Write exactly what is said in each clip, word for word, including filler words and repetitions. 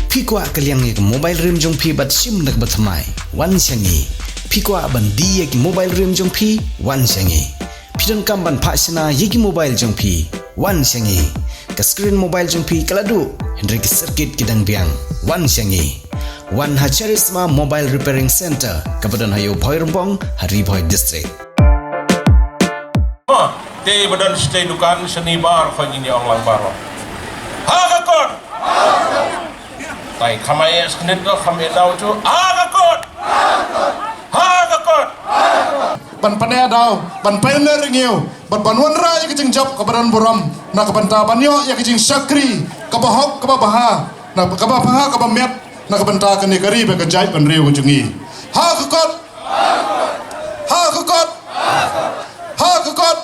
Phi kwah ka liang ïa ka mobile rim jong phi bad shim na kaba thymmai? Wan sha ngi. Phi kwah ban die ïa ki mobile rim jong phi? Wan sha ngi. Phi donkam ban phah shna ïa ki mobile jong phi? Wan sha ngi. Ka screen mobile jong phi ka la duh, hynrei ki circuit ki dang biang. Wan sha ngi. Wan ha Charisma Mobile Repairing Center, kaba don ha Ïewbhoi Rymbong, ha Ri Bhoi District. Te ba don shatei dukan shanibar, khoi ngin ïa ong lang baroh. Ha ka kot. Tai kham ai sknit ko, kham ai daw tu. Ha ka kot. Ha ka kot. Ban pyneh daw, ban pyneh ringiew, ban ban wanrah ïa ka jingjop kaba don burom na ka bynta ban ïoh ïa ka jingshakri kaba hok, kaba bha, na kaba bha, kaba miat, na ka bynta kane ka ri bad ka jaitbynriew ka jong ngi. Ha ka kot. Ha ka kot. Ha ka kot.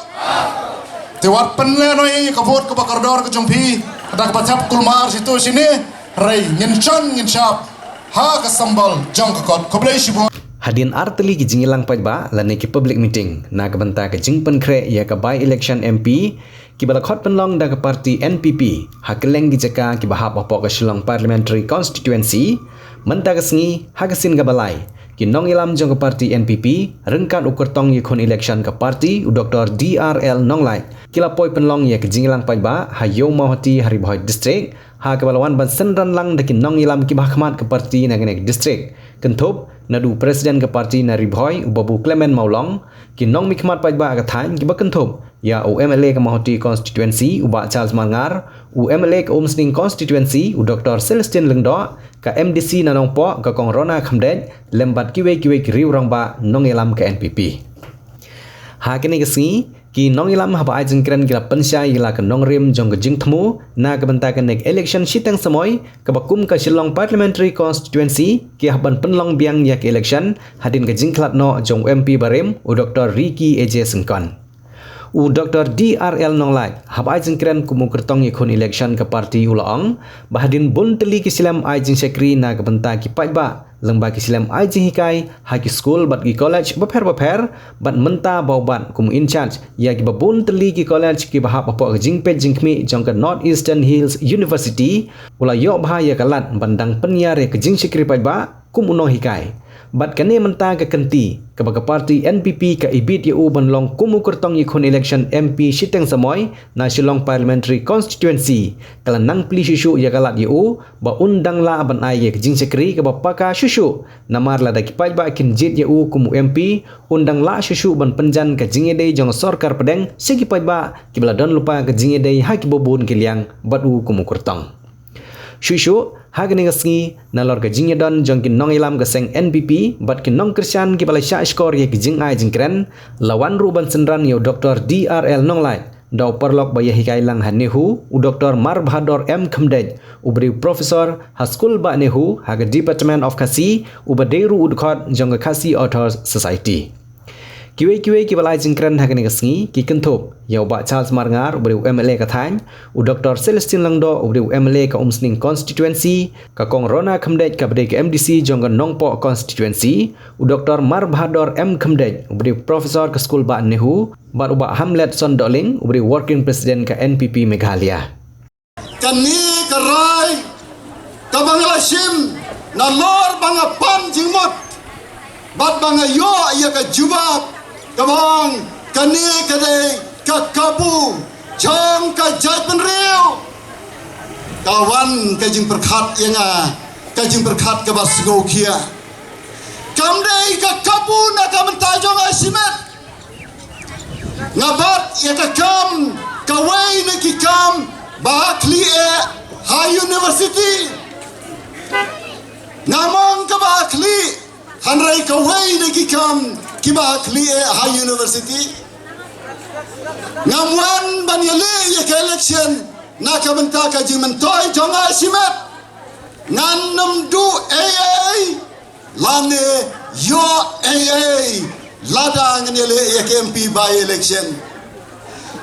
Te wat pynlehnoh ïa ka vote kaba kordor ka jong phi da kaba thep kulmar shatu shine, hynrei ngin shon ngin shap ha ka symbol jong ka kot. Khublei shibun. Hadien ar tylli ki jingïalang paidbah lane ki public meeting na ka bynta ka jingpynkhreh ïa ka by-election M P, kiba la khot pynlong da ka party N P P ha kylleng ki jaka kiba hap hapoh ka Shillong Parliamentary Constituency, mynta ka sngi, ha ka sien kaba lai, ki nongïalam jong ka party N P P ryngkat u kyrtong ïakhun election ka party, u Doktor D R L Nonglait, ki la poi pynlong ïa ka jingïalang paidbah ha Ïew Mawhati, ha Ri Bhoi District, ha kaba la wan ban synran lang da ki nongïalam kiba ha khmat ka party na kane ka district, kynthup naduh u president ka party na Ri Bhoi, u Babu Clement Mawlong, ki nongmihkhmat paidbah ka thaiñ kiba kynthup ïa u M L A ka Mawhati Constituency, u Bah Charles Marngar, u M L A ka Umsning Constituency, u Doktor Celestine Lyngdoh, ka M D C na Nongpoh, ka Kong Rona Khymdeit, lem bad kiwei kiwei ki riew rangbah nongïalam ka N P P. Ha kane ka sngi, ki nongïalam haba ai jingkren ki la pynshai ïa la ka nongrim jong ka jingthmu na ka bynta kane ka election shiteng samoi, kaba kum ka Shillong Parliamentary Constituency, ki hap ban pynlong biang ïa ka election hadien ka jingkhlad noh jong u M P barim, u Doktor Ricky A J Syngkon. U Doktor D R L Nonglait, haba ai jingkren kum u kyrtong ïakhun election ka party, u la ong ba hadien bun tylli ki shlem ai jingshakri na ka bynta ki paidbah, lyngba ki shlem ai jinghikai ha ki skul bad ki college bapher bapher, bad mynta ba u bat kum in-charge ïa kiba bun tylli ki college kiba hap hapoh ka jingpeit jingkhmih jong ka North Eastern Hills University, u la ïoh bha ïa ka lad ban dang pynïar ïa ka jingshakri paidbah kum u nonghikai. Bad kane mynta ka kynti kaba ka party N P P ka ibit ïa u ban long kum u kyrtong ïakhun election M P shiteng samoi na Shillong Parliamentary Constituency, ka la nang plie shuh shuh ïa ka lad ïa u ba un dang lah ban ai ïa ka jingshakri kaba paka shuh shuh, namar lada ki paidbah kin jied ïa u kum u M P, un dang lah shuh shuh ban pynjan ka jingïadei jong ka sorkar pdeng sha ki paidbah kiba la don lypa ka jingïadei ha kiba bun ki liang bad u kum u kyrtong. Shuh shuh, ha kane ka sngi, nalor ka jingïadon jong ki nongïalam ka seng N P P bad ki nongkyrshan kiba la shah shkor ïa ki jingai jingkren, la wan ruh ban synran ïa u Doktor D R L Nonglait da u paralok ba ïahikai lang ha NEHU, u Doktor Marbhador M Khymdeit, u briew professor ha skul bah NEHU ha ka Department of Khasi, uba dei ruh u dkhot jong ka Khasi Authors Society. Kiwei kiwei kiba la ai jingkren ha kane ka sngi ki kynthup ïa u Bah Charles Marngar, u briew M L A ka thaiñ, u Doktor Celestine Lyngdoh, u briew M L A ka Umsning Constituency, ka Kong Rona Khymdeit kaba dei ka M D C jong ka Nongpoh Constituency, u Doktor Marbhador M Khymdeit, u briew professor ka skul bah NEHU, bad u Bah Hamletson Dohling, u briew working president ka N P P Meghalaya. Kane ka rai kaba nga la shim nalor ba nga pan jingmut bad ba nga ïoh ïa ka jubab kaba ong kane ka dei ka kabu jong ka jaitbynriew. Ka wan ka jingpyrkhat ïa nga, ka jingpyrkhat kaba sngewkhia. Kam dei ka kabu na ka bynta jong nga shimet. Nga bat ïa ka kam kawei na ki kam ba ha khlieh ha university. Nga mong kaba ha khlieh, hynrei kawei na ki kam kiba ha khlieh ha university. Ngam wan ban ïaleh ïa ka election na ka bynta ka jingmyntoi jong nga shimet. Ngan nym duh ei ei lane ïoh ei ei lada ngan ïaleh ïa ka M P by election.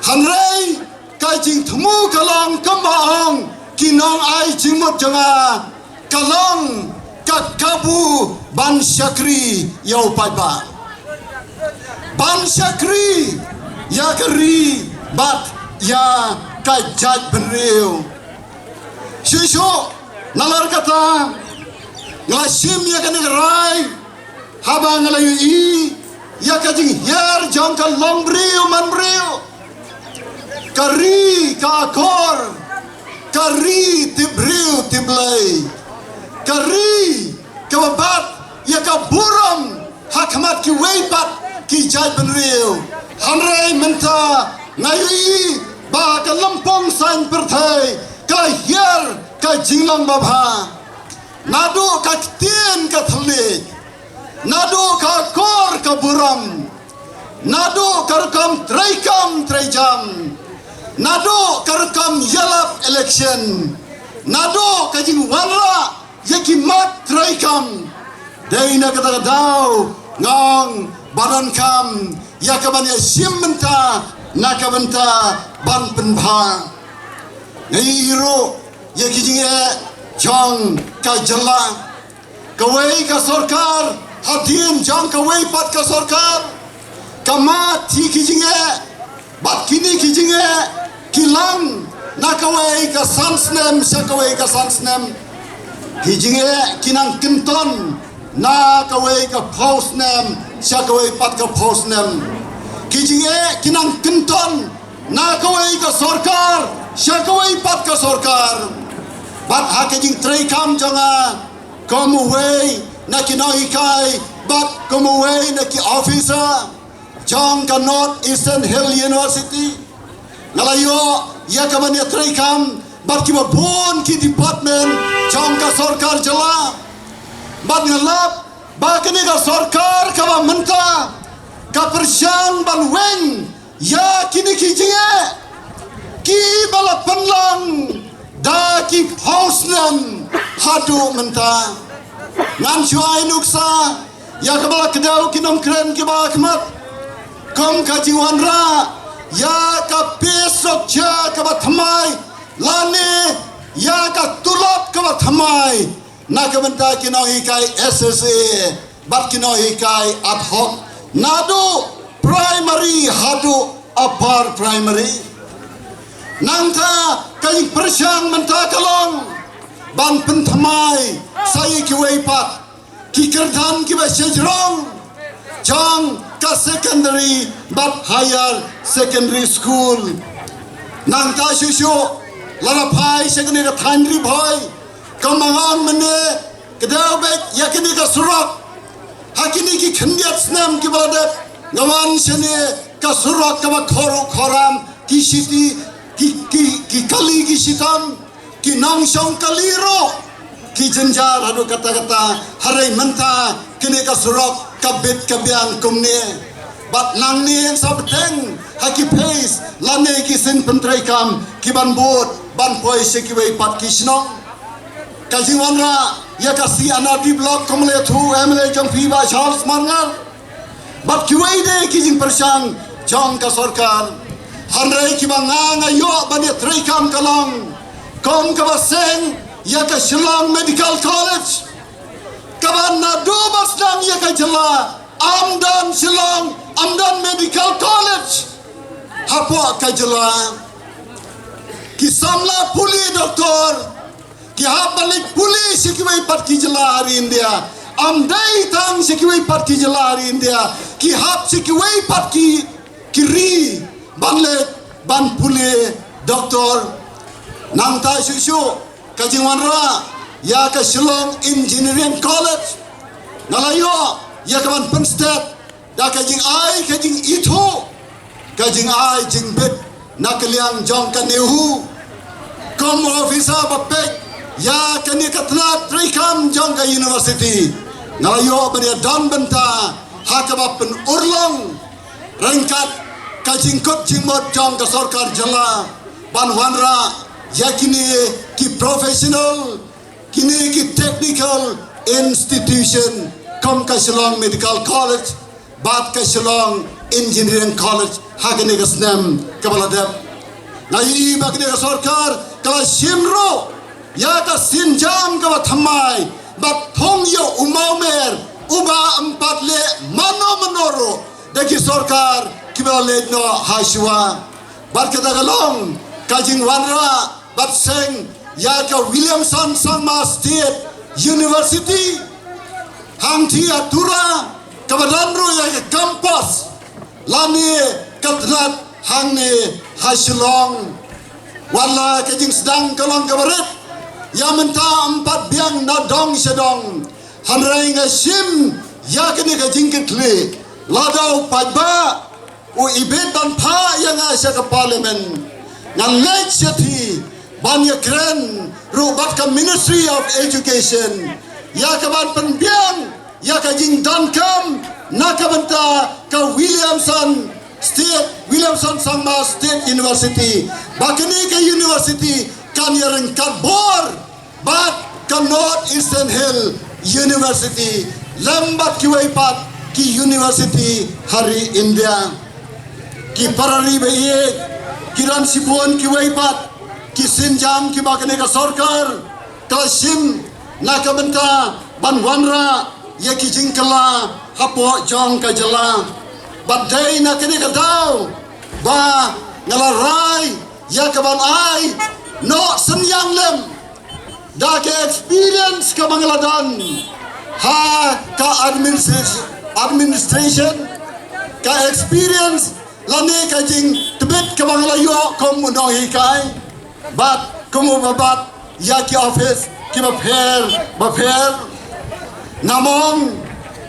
Hynrei ka jingthmu ka long kumba ong ki nongai jingmut jong nga, ka long ka kabu ban shakri ïa u paidbah, ban shakri ïa ka ri bad ïa ka jaitbynriew. Shisha Nalar kata, nga la shim ïa kane ka rai haba nga la ïohi ïa ka jinghiar jong ka longbriew manbriew, ka ri ka akor, ka ri tipbriew tipblei, ka ri kaba bat ïa ka burom ha khmat kiwei pat ki jaitbynriew. Hynrei mynta nga ïohi ba ka lympung saiñ pyrthei ka hiar ka jinglong babha. Naduh ka ktien ka thylliej, naduh ka akor ka burom, naduh ka rukom treikam treijam, naduh ka rukom ïalap election, naduh ka jingwanrah ïa ki mat treikam. Dei na kata ka daw nga ong ba donkam ïa ka ban ïashim bynta na ka bynta ban pynbha. Nga ïohi ruh ïa ki jingeh jong ka jylla. Kawei ka sorkar hadien jong kawei pat ka sorkar ka mad ïa ki jingeh, bad kine ki jingeh ki long na kawei ka san snem sha kawei ka san snem. Ki jingeh ki nang kynton na kawei ka phew snem sha kawei pat ka phew snem. Ki jingeh ki nang kynton na kawei ka sorkar sha kawei pat ka sorkar. Bad ha ka jingtreikam jong nga kum uwei na ki nonghikai bad kum uwei na ki officer jong ka North Eastern Hill University, nga la ïoh ïa ka ban ïatreikam bad kiba bun ki department jong ka sorkar jylla. Bad nga lap ba kane ka sorkar kaba mynta ka pyrshang ban weng ïa kine ki jingeh kiba la pynlong da ki phew snem haduh mynta. Ngan shu ai nuksa ïa kaba la kdew ki nongkren kiba khmat kum ka jingwanrah ïa ka pay structure kaba thymmai lane ïa ka tulop kaba thymmai na ka bynta ki nonghikai S S A bad ki nonghikai ad hoc naduh primary haduh upper primary. Nangta ka jingpyrshang mynta ka long ban pynthymmai sa ïa kiwei pat ki kyrdan kiba shajrong jong ka secondary bad higher secondary school. Nangta shuh shuh lada phai sha kane ka thaiñ Ri Bhoi, kumba nga ong mynne, ka dei beit ïa kane ka surok. Ha kine ki khyndiat snem kiba la dep nga wan shane, ka surok kaba khor khram, ki shiti, ki, ki, ki kali ki shitom, ki nongshong kali ruh ki jynjar haduh katta katta. Hynrei mynta kane ka surok ka bit ka biang kumne. Bad nangne sa bteng ha ki phase lane ki sien pyntreikam ki ban bud ban poi sha kiwei pat ki shnong. Ka jingwanrah ïa ka C and RD block kum la ïathuh u M L A jong phi Bah Charles Marngar bad kiwei de ki jingpyrshang jong ka sorkar. Hynrei kiba nga nga ïoh ban ïatreikam ka long kum kaba seng ïa ka Shillong Medical College, kaba naduh ba sdang ïa ka jylla ym don Shillong, ym don Medical College hapoh ka jylla. Ki samla pule doktor ki hap ban leit pule sha kiwei pat ki jylla ha ri India. Ym dei tang sha kiwei pat ki jylla ha ri India, ki hap sha kiwei pat ki, ki ri ban leit ban pule doktor. Nangta shuh shuh ka jingwanrah ïa ka Shillong Engineering College, nga la ïoh ïa ka ban pynstet da ka jingai ka jingithuh, ka jingai jingbit na ka liang jong ka NEHU. Kum u officer ba peit ïa kane ka tnat treikam jong ka university, nga la ïoh ban ïadon bynta ha kaba pynurlong ryngkat ka jingkut jingmut jong ka sorkar jylla ban wanrah ïa kine ki professional, kine ki technical institution kum ka Shillong Medical College bad ka Shillong Engineering College ha kane ka snem kaba la dep. Nga ïohi ba kane ka sorkar ka la shim ruh ïa ka sienjam kaba thymmai bad thung ïa u mawmer uba ym pat leh mano mano ruh da ki sorkar kiba la leit noh ha shuwa. Bad kata ka long ka jingwanrah bad seng ïa ka Williamson Sangma State University hangtei ha Tura, kaba don ruh ïa ka campus lane ka tnat hangne ha Shillong. Wat la ka jingsdang ka long kaba rit, ïa mynta ym pat biang na dong sha dong. Hynrei nga shim ïa kane ka jingkitkhlieh, lada u paidbah u ibit ban phah ïa nga sha ka Parliament, ngan leit shathie ban ïakren ruh bad ka Ministry of Education ïa ka ban pynbiang ïa ka jingdonkam na ka bynta ka Williamson State, Williamson Sangma State University, ba kane ka university kan ïaryngkat bor bad ka North Eastern Hill University lem bad kiwei pat ki university ha ri India. Ki para ri ba ïeit, ki don shibun kiwei pat ki sienjam kiba kane ka sorkar ka la shim na ka bynta ban wanrah ïa ki jingkylla hapoh jong ka jylla. Bad dei na kane ka daw ba nga la rai ïa ka ban ai noh synñiang lem da ka experience kaba nga la don ha ka administration, administration, ka experience lane ka jingtbit kaba nga la ïoh kum u nonghikai bad kum uba bat ïa ki office kiba pher bapher. Nga mong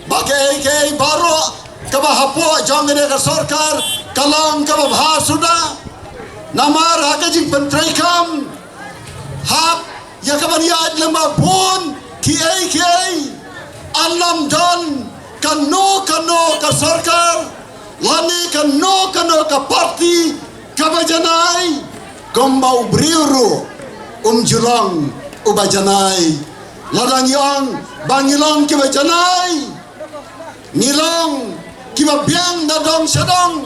ba kaei kaei baroh kaba hapoh jong kane ka sorkar ka long kaba bha suda. Namar ha ka jingpyntreikam hap ïa ka ban ïaid lem bad bun kiei kiei, yn ym don kano kano ka sorkar lane kano kano ka parti kaba janai kumba u briew ruh um ju long uba janai. Lada ngi ong ba ngi long kiba janai, ngi long kiba biang na dong sha dong,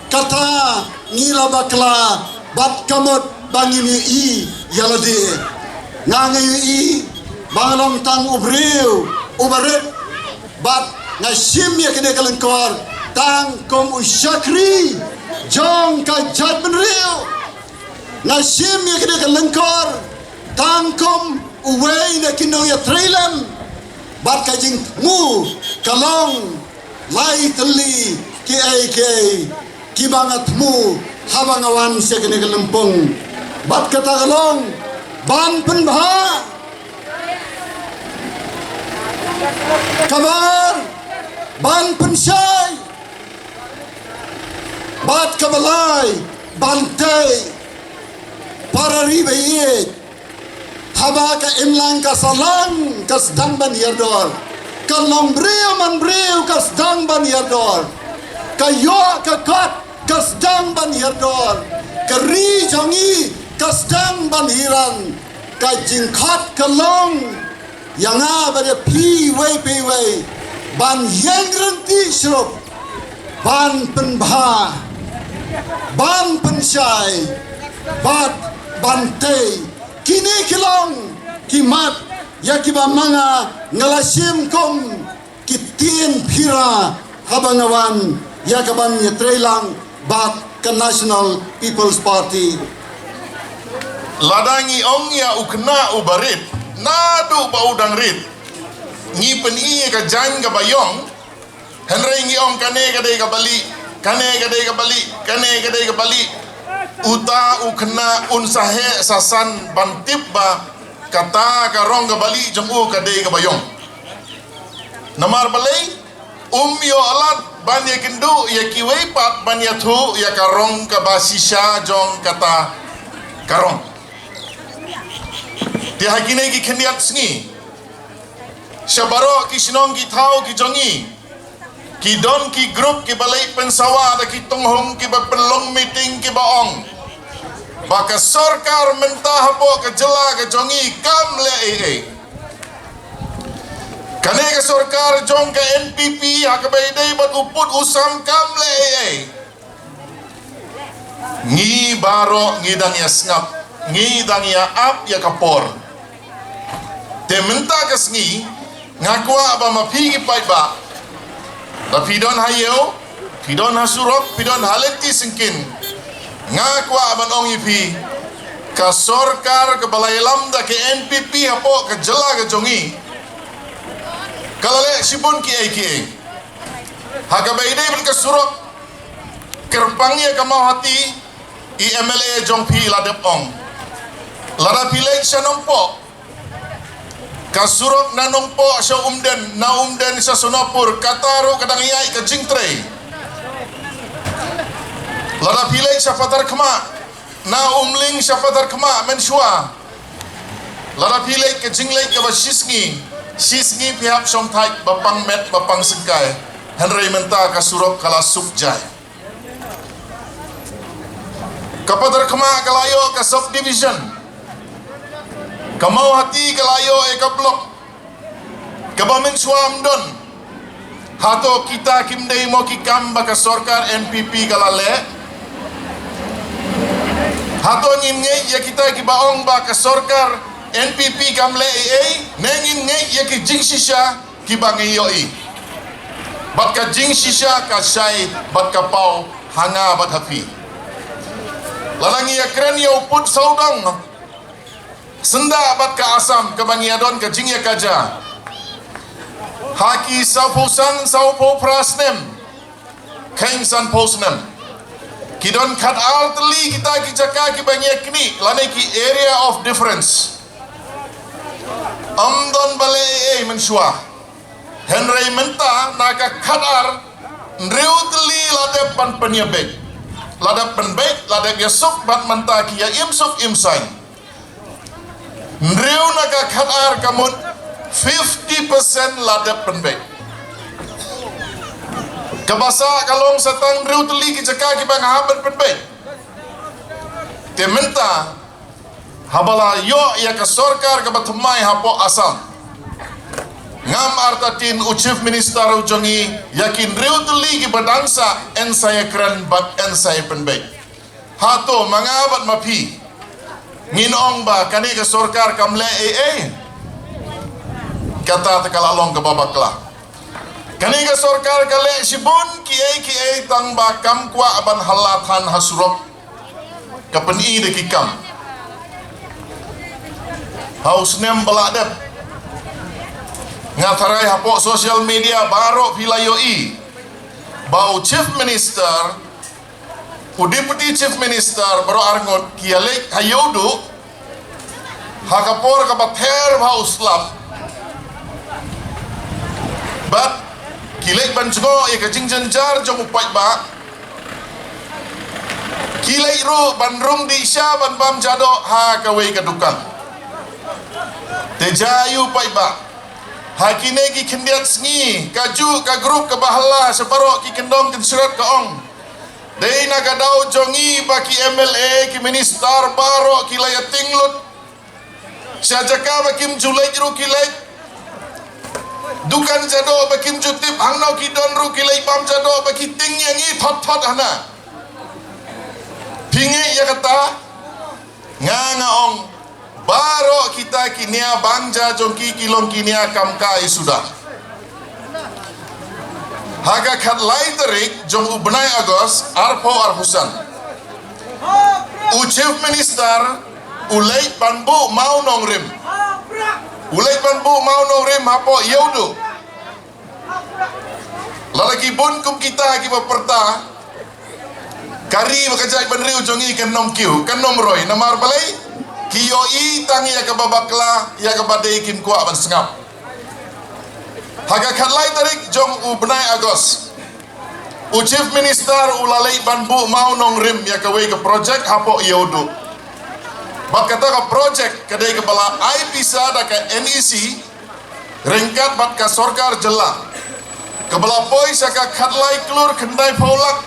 kata ngi la bakla bad ka mut ba ngim ïohi ïa lade. Nga nga ïohi ba nga long tang u briew uba rit bad nga shim ïa kane ka lyngkor tang kum u shakri jong ka jaitbynriew. Nga shim ïa kane ka lyngkor tang kum uwei na ki nongïatreilang bad ka jingthmu ka long lai tylli kiei kiei kiba nga thmu haba nga wan sha kane ka lympung. Bad kata ka long ban pynbha, kaba ar ban pynshai, bad kaba lai ban tei. Para ri ba ïeit, haba ka imlang ka sahlang ka sdang ban ïador, ka longbriew manbriew ka sdang ban ïador, ka ïoh ka kot ka sdang ban ïador, ka ri jong ngi ka sdang ban hiran. Ka jingkhot ka long ïa nga bad ïa phi iwei pa iwei ban ïeng ryntih shuh, ban pynbha, ban pynshai bad ban tei. Kine ki long ki mat ïa kiba ma nga nga la shim kum ki ktien phira haba nga wan ïa ka ban ïatreilang bad ka National People's Party. Lada ngi ong ïa u khynnah uba rit, naduh ba u dang rit, ngi pyni ïa ka jaiñ kaba ïong. Hynrei ngi ong kane ka dei kaba lieh, kane ka dei kaba lieh, kane ka dei kaba lieh, uta u khynnah un sa heh sa san ban tip ba kata ka rong kaba lieh jong u ka dei kaba ïong. Namar balei? Um ïoh lad ban ïakynduh ïa kiwei pat ban ïathuh ïa ka rong kaba shisha jong kata ka rong. Te ha kine ki khyndiat sngi, sha baroh ki shnong ki thaw ki jong ngi, ki don ki group kiba leit pynsawa da ki tonghong kiba pynlong meeting kiba ong ba ka sorkar mynta hapoh ka jylla ka jong ngi kam leh ei ei. Kane ka sorkar jong ka N P P ha kaba ïadei bad u pud u sam kam leh ei ei. Ngi baroh ngi dang ïa sngap, ngi dang ïa ap ïa ka por. Te mynta ka sngi nga kwah ba ma phi ki paidbah, ba phi don ha ïew, phi don ha surok, phi don ha lynti syngkien, nga kwah ban ong ïa phi, Ka sorkar kaba la ïalam da ka N P P hapoh ka jylla ka jong ngi ka la leh shibun kiei kiei. Ha kaba ïadei bad ka surok, kyrpang ïa ka Mawhati, i M L A jong phi la dep ong. Lada phi leit sha Nongpoh, ka surok na Nongpoh sha Umden, na Umden sha Sonapur, kata ruh ka dang ïaid ka jingtrei. Lada phi leit sha Patharkhmah, na Umling sha Patharkhmah mynshuwa. Lada phi leit ka jingleit kaba shisngi, shisngi phi hap shongthait ba pang met ba pang syngkai. Hynrei mynta ka surok ka la suk jai. Ka Patharkhmah ka la ïoh ka subdivision. Ka Mawhati ka la ïoh ïa ka block. Kaba mynshuwa ym don. Hato kita kim dei mo ki kam ba ka sorkar N P P ka la leh? Hato ngin ngeit ïa kita kiba ong ba ka sorkar N P P kam leh ei ei, ne ngin ngeit ïa ki jingshisha kiba ngi ïohi? Bad ka jingshisha ka shai bad ka paw ha nga bad ha phi. Lada ngi ïakren ïa u pud sawdong, syndah bad ka Assam kaba ngi ïadon ka jingïakajia ha ki sawphew san, sawphew phra snem, kheiñ sanphew snem. Ki don khatar tylli kita ki jaka kiba ngi ïaknieh lane ki area of difference. Ym don ba leh ei ei mynshuwa. Hynrei mynta na ka khatar, hynriew tylli la dep ban pynïabeit. La dep pynbeit, la dep ïasuk bad mynta ki ïa im suk im saiñ. Hynriew na ka khatar ka mut fifty percent la dep pynbeit. Kaba sah ka long sa tang hynriew tylli ki jaka kiba nga hap ban pynbeit. Te mynta haba la ïoh ïa ka sorkar kaba thymmai hapoh Assam, ngam artatien u Chief Minister u jong ngi ïa ki hynriew tylli kiba dang sah yn sa ïakren bad yn sa ïapynbeit. Hato ma nga bad ma phi ngin ong ba kane ka sorkar kam leh ei ei? Kata te ka la long kaba bakla. Kane ka sorkar ka leh shibun kiei kiei tang ba kam kwah ban hala than ha surok. Ka pyni da ki kam. Ha u snem ba la dep, nga tharai hapoh social media baroh phi la ïohi ba u Chief Minister, u Deputy Chief Minister baroh arngut ki ïaleit ha Ïewduh ha ka por kaba ther bha u slap. Bad ki leit ban jngoh ïa ka jingjynjar jong u paidbah. Ki leit ruh ban rung dih sha ban bam ja doh ha kawei ka dukan. Te jia ïa u paidbah, ha kine ki khyndiat sngi kajuh ka group kaba hala sha baroh ki kyndong kynshrot ka ong, dei na ka daw jong ngi ba ki M L A, ki minister baroh ki la ïating lut. Sha jaka ba kim ju leit ruh ki leit. Dukan ja doh ba kim ju tip hangno ki don ruh ki leit bam ja doh ba ki tieng ïa ngi thot thot hana. Phi ngeit ïa kata? Nga nga ong, baroh kita ki nia bang ja jong ki ki long ki nia kam kai suda. Ha ka khatlai tarik jong u bnai August arphew arphew san, u Chief Minister u leit ban buh mawnongrim. U leit ban buh mawnongrim hapoh Ïewduh. Lada ki bun kum kita kiba pyrta, ka ri bad ka jaitbynriew jong ngi kan ym kiew, kan ym roi. Namar balei? Ki ïohi tang ïa kaba bakla, ïa kaba dei, kim kwah ban sngap. Ha ka khatlai tarik jong u bnai August, u Chief Minister u la leit ban buh mawnongrim ïa kawei ka projek hapoh Ïewduh. Bad kata ka projek ka dei kaba la ai pisa da ka N E C ryngkat bad ka sorkar jylla, kaba la poi sha ka khatlai klur khyndaiphew lak.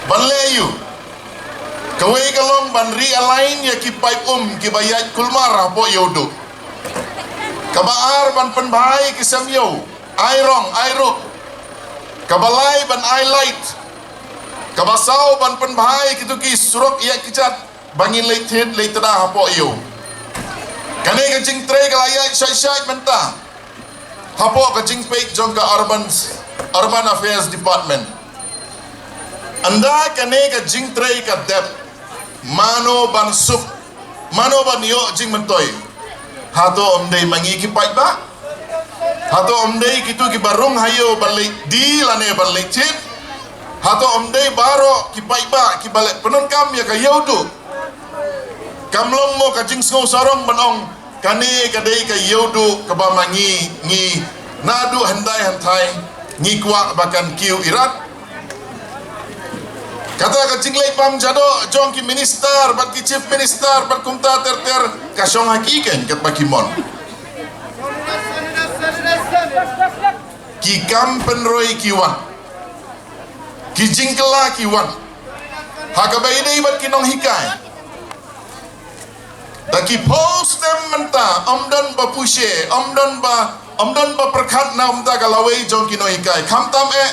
Ban leh aïu? Kawei ka long ban realign ïa ki paip um kiba ïaid kulmar hapoh Ïewduh. Kaba ar, ban pynbha ïa ki sem ïew, ai rong ai ruh. Kaba lai, ban ai light. Kaba saw, ban pynbha ïa kito ki surok ïaid kjat ba ngin leit thied leit tda hapoh ïew. Kane ka jingtrei ka la ïaid shait shait mynta hapoh ka jingpeit jong ka Urban, Urban Affairs Department. Ynda kane ka jingtrei ka dep, Mano ban suk, mano ban ïoh jingmyntoi? Hato ym dei ma ngi ki paidbah? Hato ym dei kito kiba rung ha ïew ban leit die lane ban leit thied? Hato ym dei baroh ki paidbah kiba leh pyndonkam ïa ka ïewduh? Kam long mo ka jingsngew sarong ban ong, kane ka dei ka ïewduh kaba ma ngi, ngi naduh hyndai hynthai ngi kwah ba kan kiew irat. Kata ka jingleit bam jadoh jong ki minister bad ki chief minister bad kumta ter ter ka shong ha ki keiñ katba ki mon. Ki kam pynroi ki wan, ki jingkylla ki wan ha kaba ïadei bad ki nonghikai. Da ki phew snem mynta ym don ba pyrshah, ym don ba, ym don ba pyrkhat na bynta ka lawei jong ki nonghikai. Khamtam eh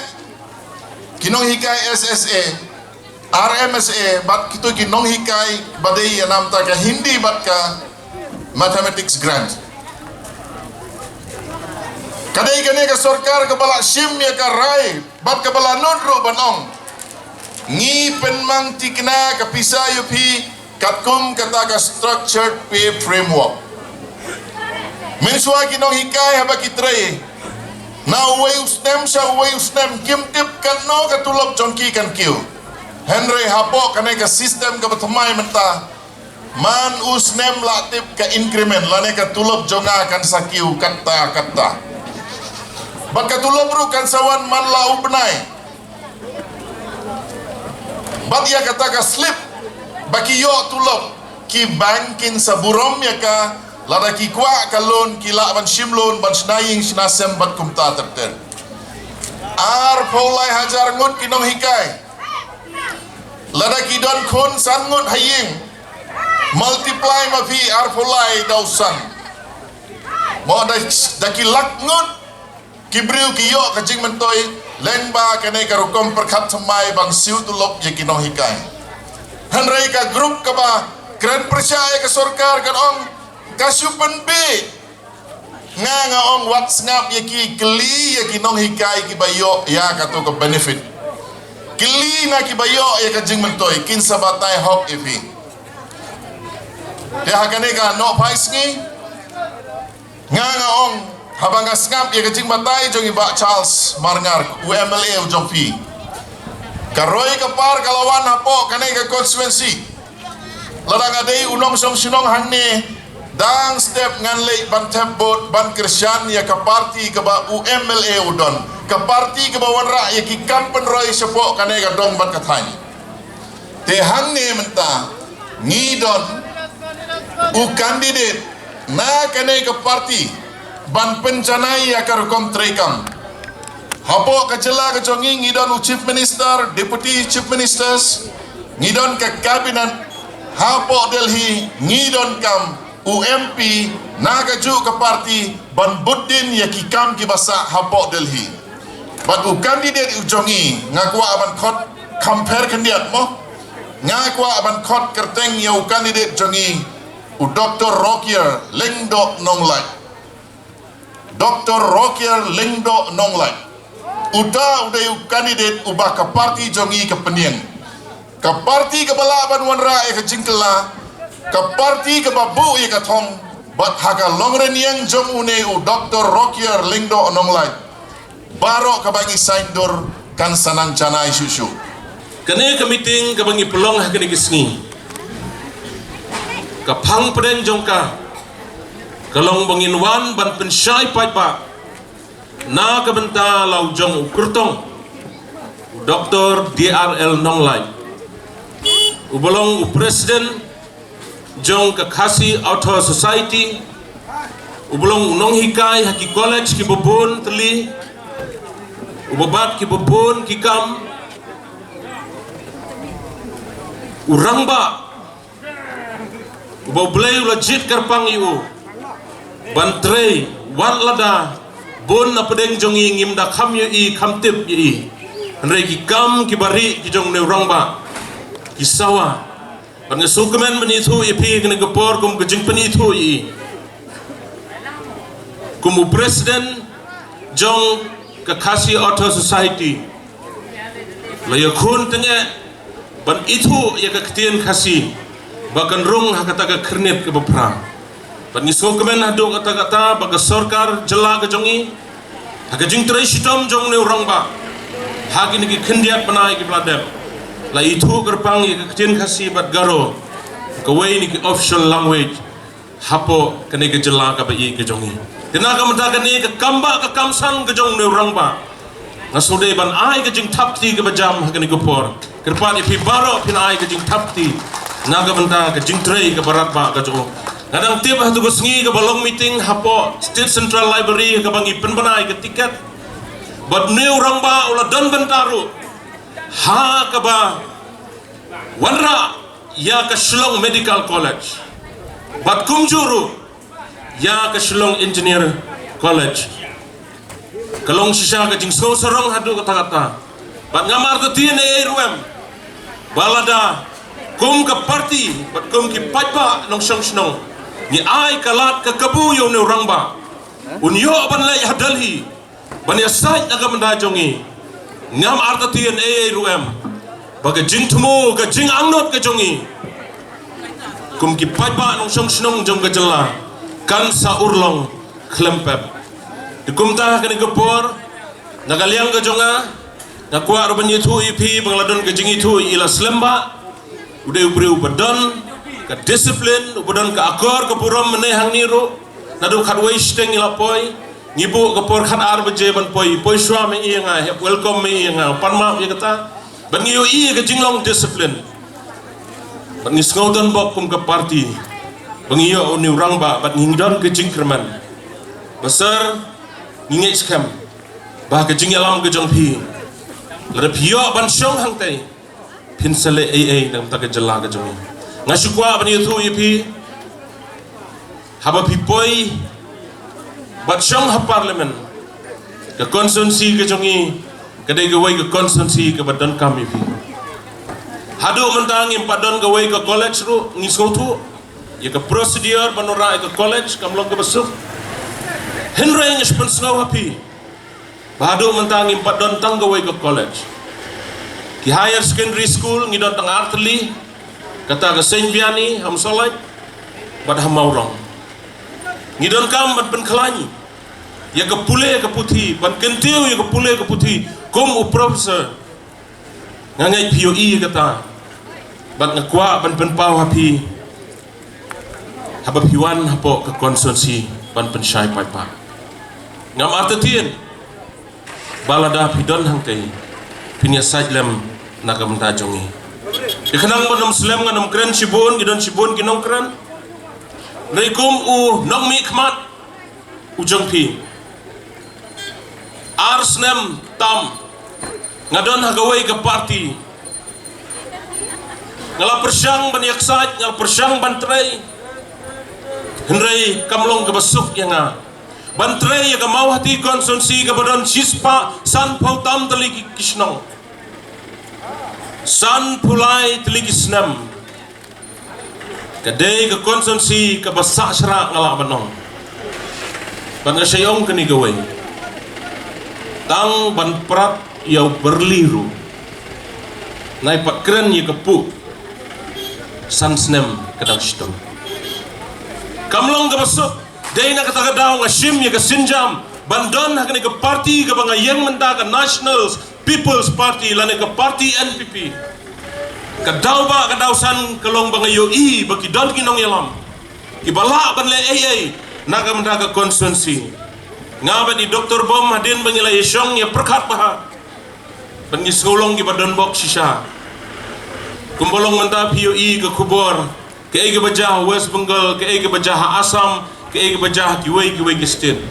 ki nonghikai S S A, R M S A bad kito ki nonghikai ba dei ïa na bynta ka Hindi bad ka Mathematics grant. Ka dei kane ka sorkar kaba la shim ïa ka rai bad kaba la nud ruh ban ong, ngi pynmang thikna ka pisa ïa phi katkum kata ka structured pay framework. Mynshuwa ki nonghikai haba ki trei na uwei u snem sha uwei u snem kim tip katno ka tulop jong ki kan kiew. Hynrei hapoh kane ka system kaba thymmai mynta, man u snem la tip ka increment lane ka tulop jong nga kan sa kiew katta katta. Bad ka tulop ruh kan sa wan man la u bnai. Bad ïa kata ka slip ba ki ïoh tulop, ki bank kin sa burom ïa ka, lada ki kwah ka loan ki lah ban shim loan ban shna ïing shna sem bad kumta ter ter. Arphew lai hajar ngut ki nonghikai. Lada ki don khun san ngut ha ïing, multiply ma phi arphew lai da u san. Mo da, da ki lak ngut ki briew ki ïoh ka jingmyntoi lyngba kane ka rukom pyrkhat thymmai ban siew tulop ïa ki nonghikai. Hynrei ka group kaba kren pyrshah ïa ka sorkar kan ong ka shu pynbeit. Nga nga ong wat sngap ïa ki, kylli ïa ki nonghikai kiba ïoh ïa kato ka benefit. Kylli na kiba ïoh ïa ka jingmyntoi kin sa batai hok ïa phi. Te ha kane ka nohphai sngi nga nga ong haba nga sngap ïa ka jingbatai jong i Bah Charles Marngar u M L A u jong phi. Ka roi ka par ka la wan hapoh kane ka constituency. Lada nga dei u nongshong shnong hangne, dang step ngan leit ban thep vote ban kyrshan ïa ka party kaba u M L A u don, ka party kaba wanrah ïa ki kam pynroi shapoh kane ka dong bad ka thaiñ. Te hangne mynta ngi don u candidate na kane ka party ban pynjanai ïa ka rukom treikam. Hapoh ka jylla ka jong ngi ngi don u Chief Minister, Deputy Chief Ministers, ngi don ka Cabinet, hapoh Delhi ngi don kam u M P na kajuh ka party ban bud din ïa ki kam kiba sah hapoh Delhi. Bad u candidate u jong ngi nga kwah ban khot kham pher khyndiat mo. Nga kwah ban khot kyrteng ïa u candidate jong ngi u Doctor Rokier Lyngdoh Nonglait. Doctor Rokier Lyngdoh Nonglait. Uta u dei u candidate uba ka party jong ngi ka pynïeng. Ka party kaba lah ban wanrah ïa ka jingkylla, ka party kaba buh ïa ka thong, bad ha ka longren ïeng jong une u Doctor Rokier Lyngdoh Nonglait, baroh kaba ngi saiñdur kan sa nang janai shuh shuh. Kane ka meeting kaba ngi pynlong ha kane ka sngi, ka phang pdeng jong ka ka long ba ngin wan ban pynshai paidbah na ka bynta la u jong u kyrtong u Doctor D R L Nonglait, uba long u president jong ka Khasi Author Society, uba long u nonghikai ha ki college kiba bun tylli, uba bat kiba bun ki kam, u rangbah uba U Blei u la jied kyrpang ïa u ban trei wat lada bun na pdeng jong ngi ngim da kham ïohi kham tip ïa i. Hynrei ki kam kiba rieh ki jong une u rangbah ki sawa. Bad nga sngewkmen ban ithuh ïa phi kane ka por kum ka jingpynithuh ïa i kum u president jong ka Khasi Author Society. La ïakhun tyngeh ban ithuh ïa ka ktien Khasi ba kan rung ha kata ka khyrnit kaba phra. Bad ngi sngewkmen haduh katta katta ba ka sorkar jylla ka jong ngi, ha ka jingtrei shitom jong u rangbah, ha kine ki khyndiat bnai kiba la dep, la ithuh kyrpang ïa ka ktien Khasi bad Garo kawei na ki official language hapoh kane ka jylla kaba ïeit ka jong ngi. Te na ka bynta kane ka kam ba ka kam san ka jong u rangbah, nga sngewdei ban ai ka jingthap kti kaba jam ha kane ka por. Kyrpad ïa phi baroh phin ai ka jingthap kti na ka bynta ka jingtrei kaba radbah ka jong u. Nga dang tip ha tu ka sngi kaba long meeting hapoh State Central Library kaba ngi pynbna ïa ka tiket. Bad u rangbah u la don bynta ruh ha kaba wanrah ïa ka Shillong Medical College. Bad kumjuh ruh ïa ka Shillong Engineer College. Ka long shisha ka jingsngewsarong haduh katta katta. Bad ngam artatien ei ei ruh em ba lada kum ka party bad kum ki paidbah nongshong shnong ngi ai ka lad ka kabu ïa u rangbah, un ïoh ban leit ha Delhi ban ïasaid na ka bynta jong ngi. Ngam artatien ei ei ruh em ba ka jingthmu, ka jingangnud ka jong ngi kum ki paidbah nongshong shnong jong ka jylla kan sa urlong khlem pep. Te kumta ha kane ka por, na ka liang ka jong nga, nga kwah ruh ban ïathuh ïa phi ba nga la don ka jingïathuh ïa i la slem ba u dei u briew ba don ka discipline, uba don ka akor ka burom. Mynne hangne ruh naduh khatwei shiteng ngi la poi, ngi buh ka por khatar baje ban poi, poi shuwa ma ïa nga, hep welcome ma ïa nga, pan map ïa kata. Bad ngi ïohi ïa ka jinglong discipline. Bad ngi sngew don bok kum ka party ba ngi ïoh u rangbah bad ngi don ka jingkyrmen. Ba sir, ngi ngeit skhem ba ka jingïalam ka jong phi, lada phi ïoh ban shong hangtei, phin sa leh ei ei na ka bynta ka jylla ka jong ngi. Nga shu kwah ban ïathuh ïa phi, haba phi poi bad shong ha Parliament, ka constituency ka jong ngi ka dei kawei ka constituency kaba donkam ïa phi. Haduh mynta ngim pat don kawei ka college ruh, ngi sngewthuh ïa ka procedure ban wanrah ïa ka college kam long kaba suk. Hynrei nga shu pynsngew ha phi ba haduh mynta ngim pat don tang kawei ka college. Ki higher secondary school ngi don tang artylli, kata ka Saint Vianney ha Umsawlait bad ha Mawrong. Ngi donkam ban pynkhlaiñ ïa ka pule ka puthi, ban kyntiew ïa ka pule ka puthi. Kum u professor, nga ngeit phi ïohi ïa kata. Bad nga kwah ban pynpaw ha phi, haba phi wan hapoh ka constituency ban pynshai paidbah, ngam artatien ba lada phi don hangtei, phin ïasaid lem na ka bynta jong ngi. Te khnang ban ym slem, ngan ym kren shibun, ki don shibun ki nongkren. Hynrei kum u nongmihkhmat u jong phi, ar snem tam nga don ha kawei ka party. Nga la pyrshang ban ïaksaid, nga la pyrshang ban trei, hynrei kam long kaba suk ïa nga ban trei ïa ka Mawhati constituency kaba don shispah sanphew tam tylli ki, ki shnong. Sanphew lai tylli ki snem. Ka dei ka constituency kaba sah shrah, nga lah ban ong. Bad nga shait ong kane kawei, tang ban prat ïa u byrli ruh, nai pat kren ïa ka puh, san snem ka dang shitom. Kam long kaba suk. Dei na kata ka daw nga shim ïa ka sienjam ban don ha kane ka party kaba nga ïeng mynta, ka National People's Party lane ka party N P P. Ka daw ba, ka daw san ka long ba nga ïohi ba ki don ki nongïalam kiba lah ban leh ei ei na ka bynta ka constituency. Nga bad i Doctor Bom, hadien ba ngi la ïashong, ïa pyrkhat bha bad ngi sngew long kiba don bok shisha. Kumba long mynta phi ïohi ka khubor, kaei kaba jia ha West Bengal, kaei kaba jia ha Assam, kaei kaba jia ha kiwei kiwei ki state.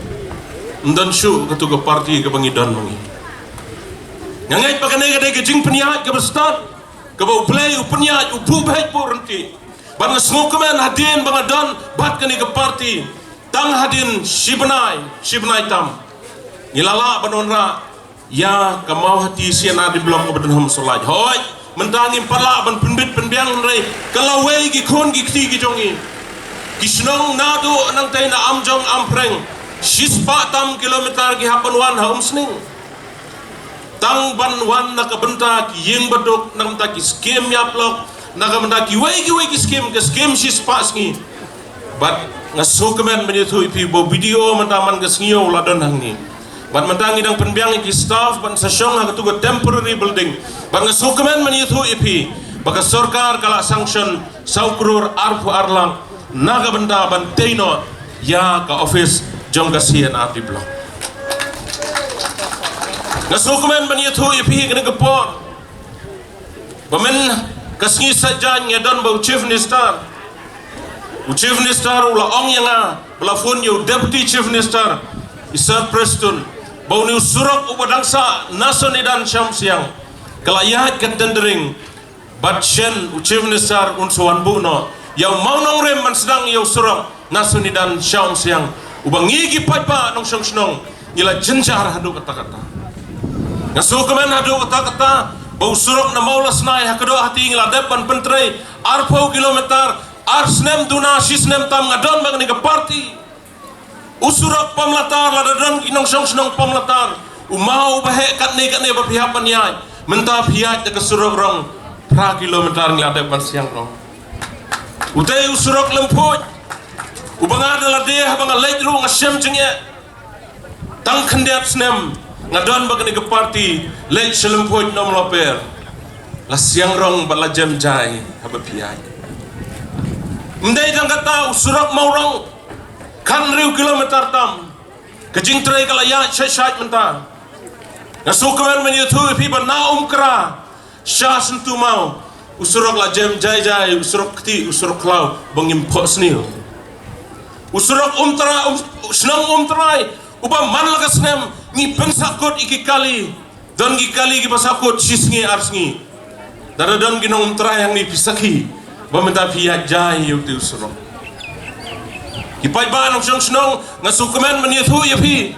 Ym don shuh katu ka party kaba ngi don ma ngi. Nga ngeit ba kane ka dei ka jingpynïaid kaba stad, kaba U Blei u pynïaid, u buh beit buh ryntih. Bad nga sngewkmen hadien ba nga don bad kane ka party, tang hadien shi bnai, shi bnai tam, ngi la lah ban wanrah ïa ka Mawhati C and R D Block kaba don ha Umsawlait. Hooid, mynta ngim pat lah ban pynbit pynbiang, hynrei ka lawei ki khun ki kti ki jong ngi. Ki shnong naduh nangtei na Amjong Ampreng, shispah tam kilometer ki hap ban wan ha Umsning. Tang ban wan na ka bynta ki ïing baduk, na ka bynta ki skim ïap lok, na ka bynta kiwei kiwei ki skim, ka skim shispah sngi. Bad nga sngewkmen ban ïathuh ïa phi ba u B D O mynta man ka sngi u la don hangne. Bad mynta ngi dang pynbiang ïa ki staff ban sa shong ha katu ka temporary building. Bad nga sngewkmen ban ïathuh ïa phi ba ka sorkar ka la sanction saw klur arphew ar lak na ka bynta ban tei noh ïa ka office jong ka C and R D block. Nga sngewkmen ban ïathuh ïa phi kane ka por ba mynta ka sngi Saitjaiñ nga don bad u Chief Minister. U Chief Minister u la ong ïa nga ba la phone ïa u Deputy Chief Minister, i Sir Prestone, ba une u surok uba dang sah na Sonidan sha Umsiang ka la ïaid ka tendering. Bad shen u Chief Minister un sa wan buh noh ïa u mawnongrim ban sdang ïa u surok na Sonidan sha Umsiang, uba ngi ki paidbah nongshong shnong ngi la jynjar haduh katta katta. Nga sngewkmen haduh katta katta ba u surok na Mawlasnai ha Kdohati ngi la dep ban pyntrei arphew kilometer. Ar snem duna, shi snem tam nga don bad kane ka party. U surok Pamlatar, lada don ki nongshong shnong Pamlatar, u maw uba heh katne katne ba phi hap ban ïaid, mynta phi ïaid da ka surok rong phra kilometer ngi la dep ban siang rong. Utei u surok Lymphuid, uba nga da lade haba nga leit ruh nga shem jingeh. Tang khyndiat snem nga don bad kane ka party, leit sha Lymphuid Nomloper, la siang rong bad la jem jai haba phi ïaid. Ym dei tang kata, u surok Mawrong khathynriew kilometer tam, ka jingtrei ka la ïaid shait shait mynta. Nga sngewkmen ban ïathuh ïa phi ba na Umkra sha Syntu Maw, u surok la jem jai jai, u surok kti, u surok khlaw ba ngim phohsniew. U surok Umtrai, um, shnong Umtrai, uba man la ka snem ngi pynsahkut ïa ki kali. Don ki kali kiba sahkut shi sngi ar sngi. Lada don ki nong Umtrai hangne phi sakhi ba mynta phi ïaid jai ïa utei u surok. Ki paidbah nongshong shnong, nga sngewkmen ban ïathuh ïa phi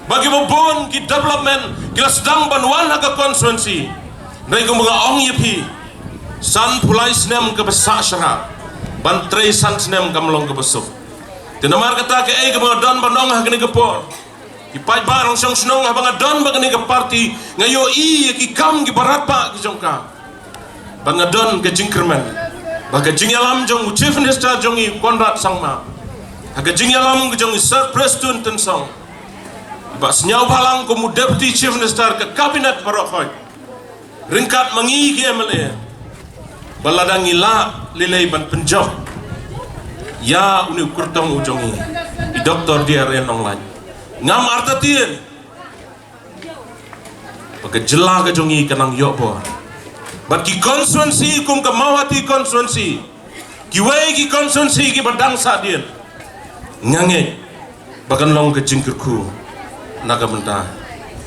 ba kiba bun ki development ki la sdang ban wan ha ka constituency. Hynrei kumba nga ong ïa phi, sanphew lai snem kaba sah shara, ban trei san snem kam long kaba suk. Te namar kata kaei kaba nga don ban ong ha kane ka por, ki paidbah nongshong shnong, haba nga don bad kane ka party nga ïohi ïa ki kam kiba radbah ki jong ka. Ba nga don ka jingkyrmen ba ka jingïalam jong u Chief Minister jong ngi Conrad Sangma, ha ka jingïalam ka jong i Sir Prestone Tynsong, ba sniaw bhalang kum u Deputy Chief Minister, ka Cabinet baroh khoit, ryngkat ma ngi ki M L A, ba lada ngi lah lei lei ban pynjop ïa une u kyrtong u jong ngi, i Doctor D R A Nonglait, ngam artatien ba ka jylla ka jong ngi ka nang ïoh bor. Bad ki constituency kum ka Mawhati constituency, kiwei ki constituency kiba dang sahdien, nga ngeit ba kan long ka jingkyrkhu na ka bynta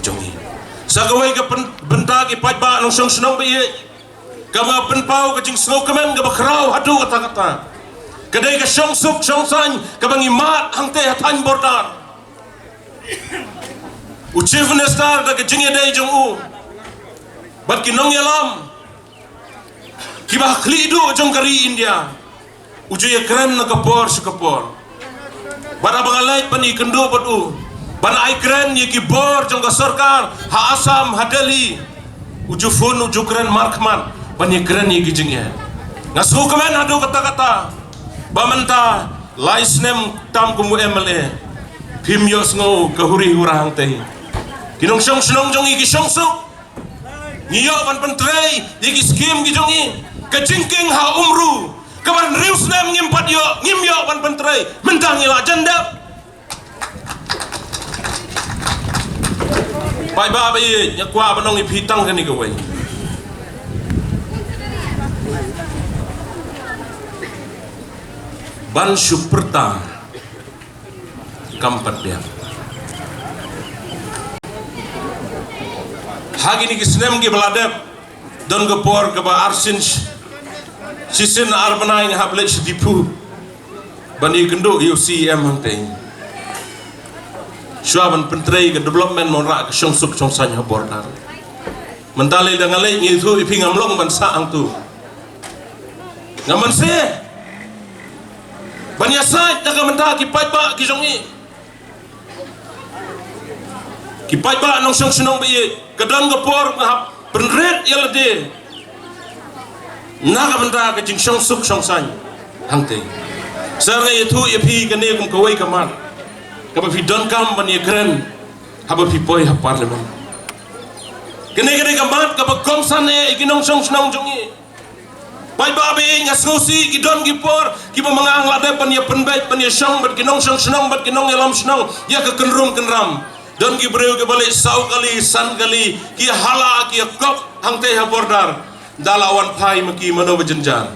jong ngi. Sa kawei ka pyn-, bynta, ki paidbah nongshong shnong ba ïeit, kaba pynpaw ka jingsngewkmen kaba khraw haduh katta katta, ka dei ka shongsuk shongsaiñ kaba ngi mad hangtei ha thaiñ border. U Chief Minister da ka jingïadei jong u bad ki nongïalam kiba ha khlieh duh jong ka ri India, u ju ïakren na ka por sha ka por. Bad haba nga leit ban ïakynduh bad u, ban ai kren ïa ki bor jong ka sorkar ha Assam, ha Delhi, u ju phone, u ju kren markhmat ban ïakren ïa ki jingeh. Nga sngewkmen haduh katta katta ba mynta lai snem tam kum u M L A, phim ïohsngew ka huri hura hangtei. Ki nongshong shnong jong ngi ki shongsuk, ngi ïoh ban pyntrei ïa ki skim ki jong ngi. Ka jingkieng ha Umru, kaba hynriew snem ngim pat ïoh, ngim ïoh ban pyntrei, mynta ngi la jan dep. Paidbah ba ïeit, nga kwah ban ong ïa phi tang kane kawei, ban shu pyrta kam pat biang. Ha kine ki snem kiba la dep, don ka por kaba arsien, shisien ar bnai nga hap leit sha Diphu ban ïakynduh ïa u C E M hangtei, shuwa ban pyntrei ka development, ban wanrah ka shongsuk shongsaiñ ha border. Mynta lei da nga leit, nga ïathuh ïa phi, ngam long ban sah hangtu. Ngam banse ban ïasaid na ka bynta ki paidbah ki jong ngi. Ki paidbah nongshong shnong ba ïeit, ka don ka por ba nga hap pynrit ïa lade na ka bynta ka jingshong suk shong saiñ hangtei. Shisha nga ïathuh ïa phi kane kum kawei ka mat kaba phi donkam ban ïakren haba phi poi ha Parliament. Kane kane ka mat kaba kongsan eh ïa ki nongshong shnong jong ngi. Paidbah ba ïeit, nga sngewsih ki don ki por kiba ma nga nga la dep ban ïa pynbeit ban ïa shong bad ki nongshong shnong bad ki nongïalam shnong ïa ka kynrum kynram. Don ki briew kiba leit saw kali san kali, ki hala ki ïa kop hangtei ha border. Da la wan phai ma ki mano ba jynjar,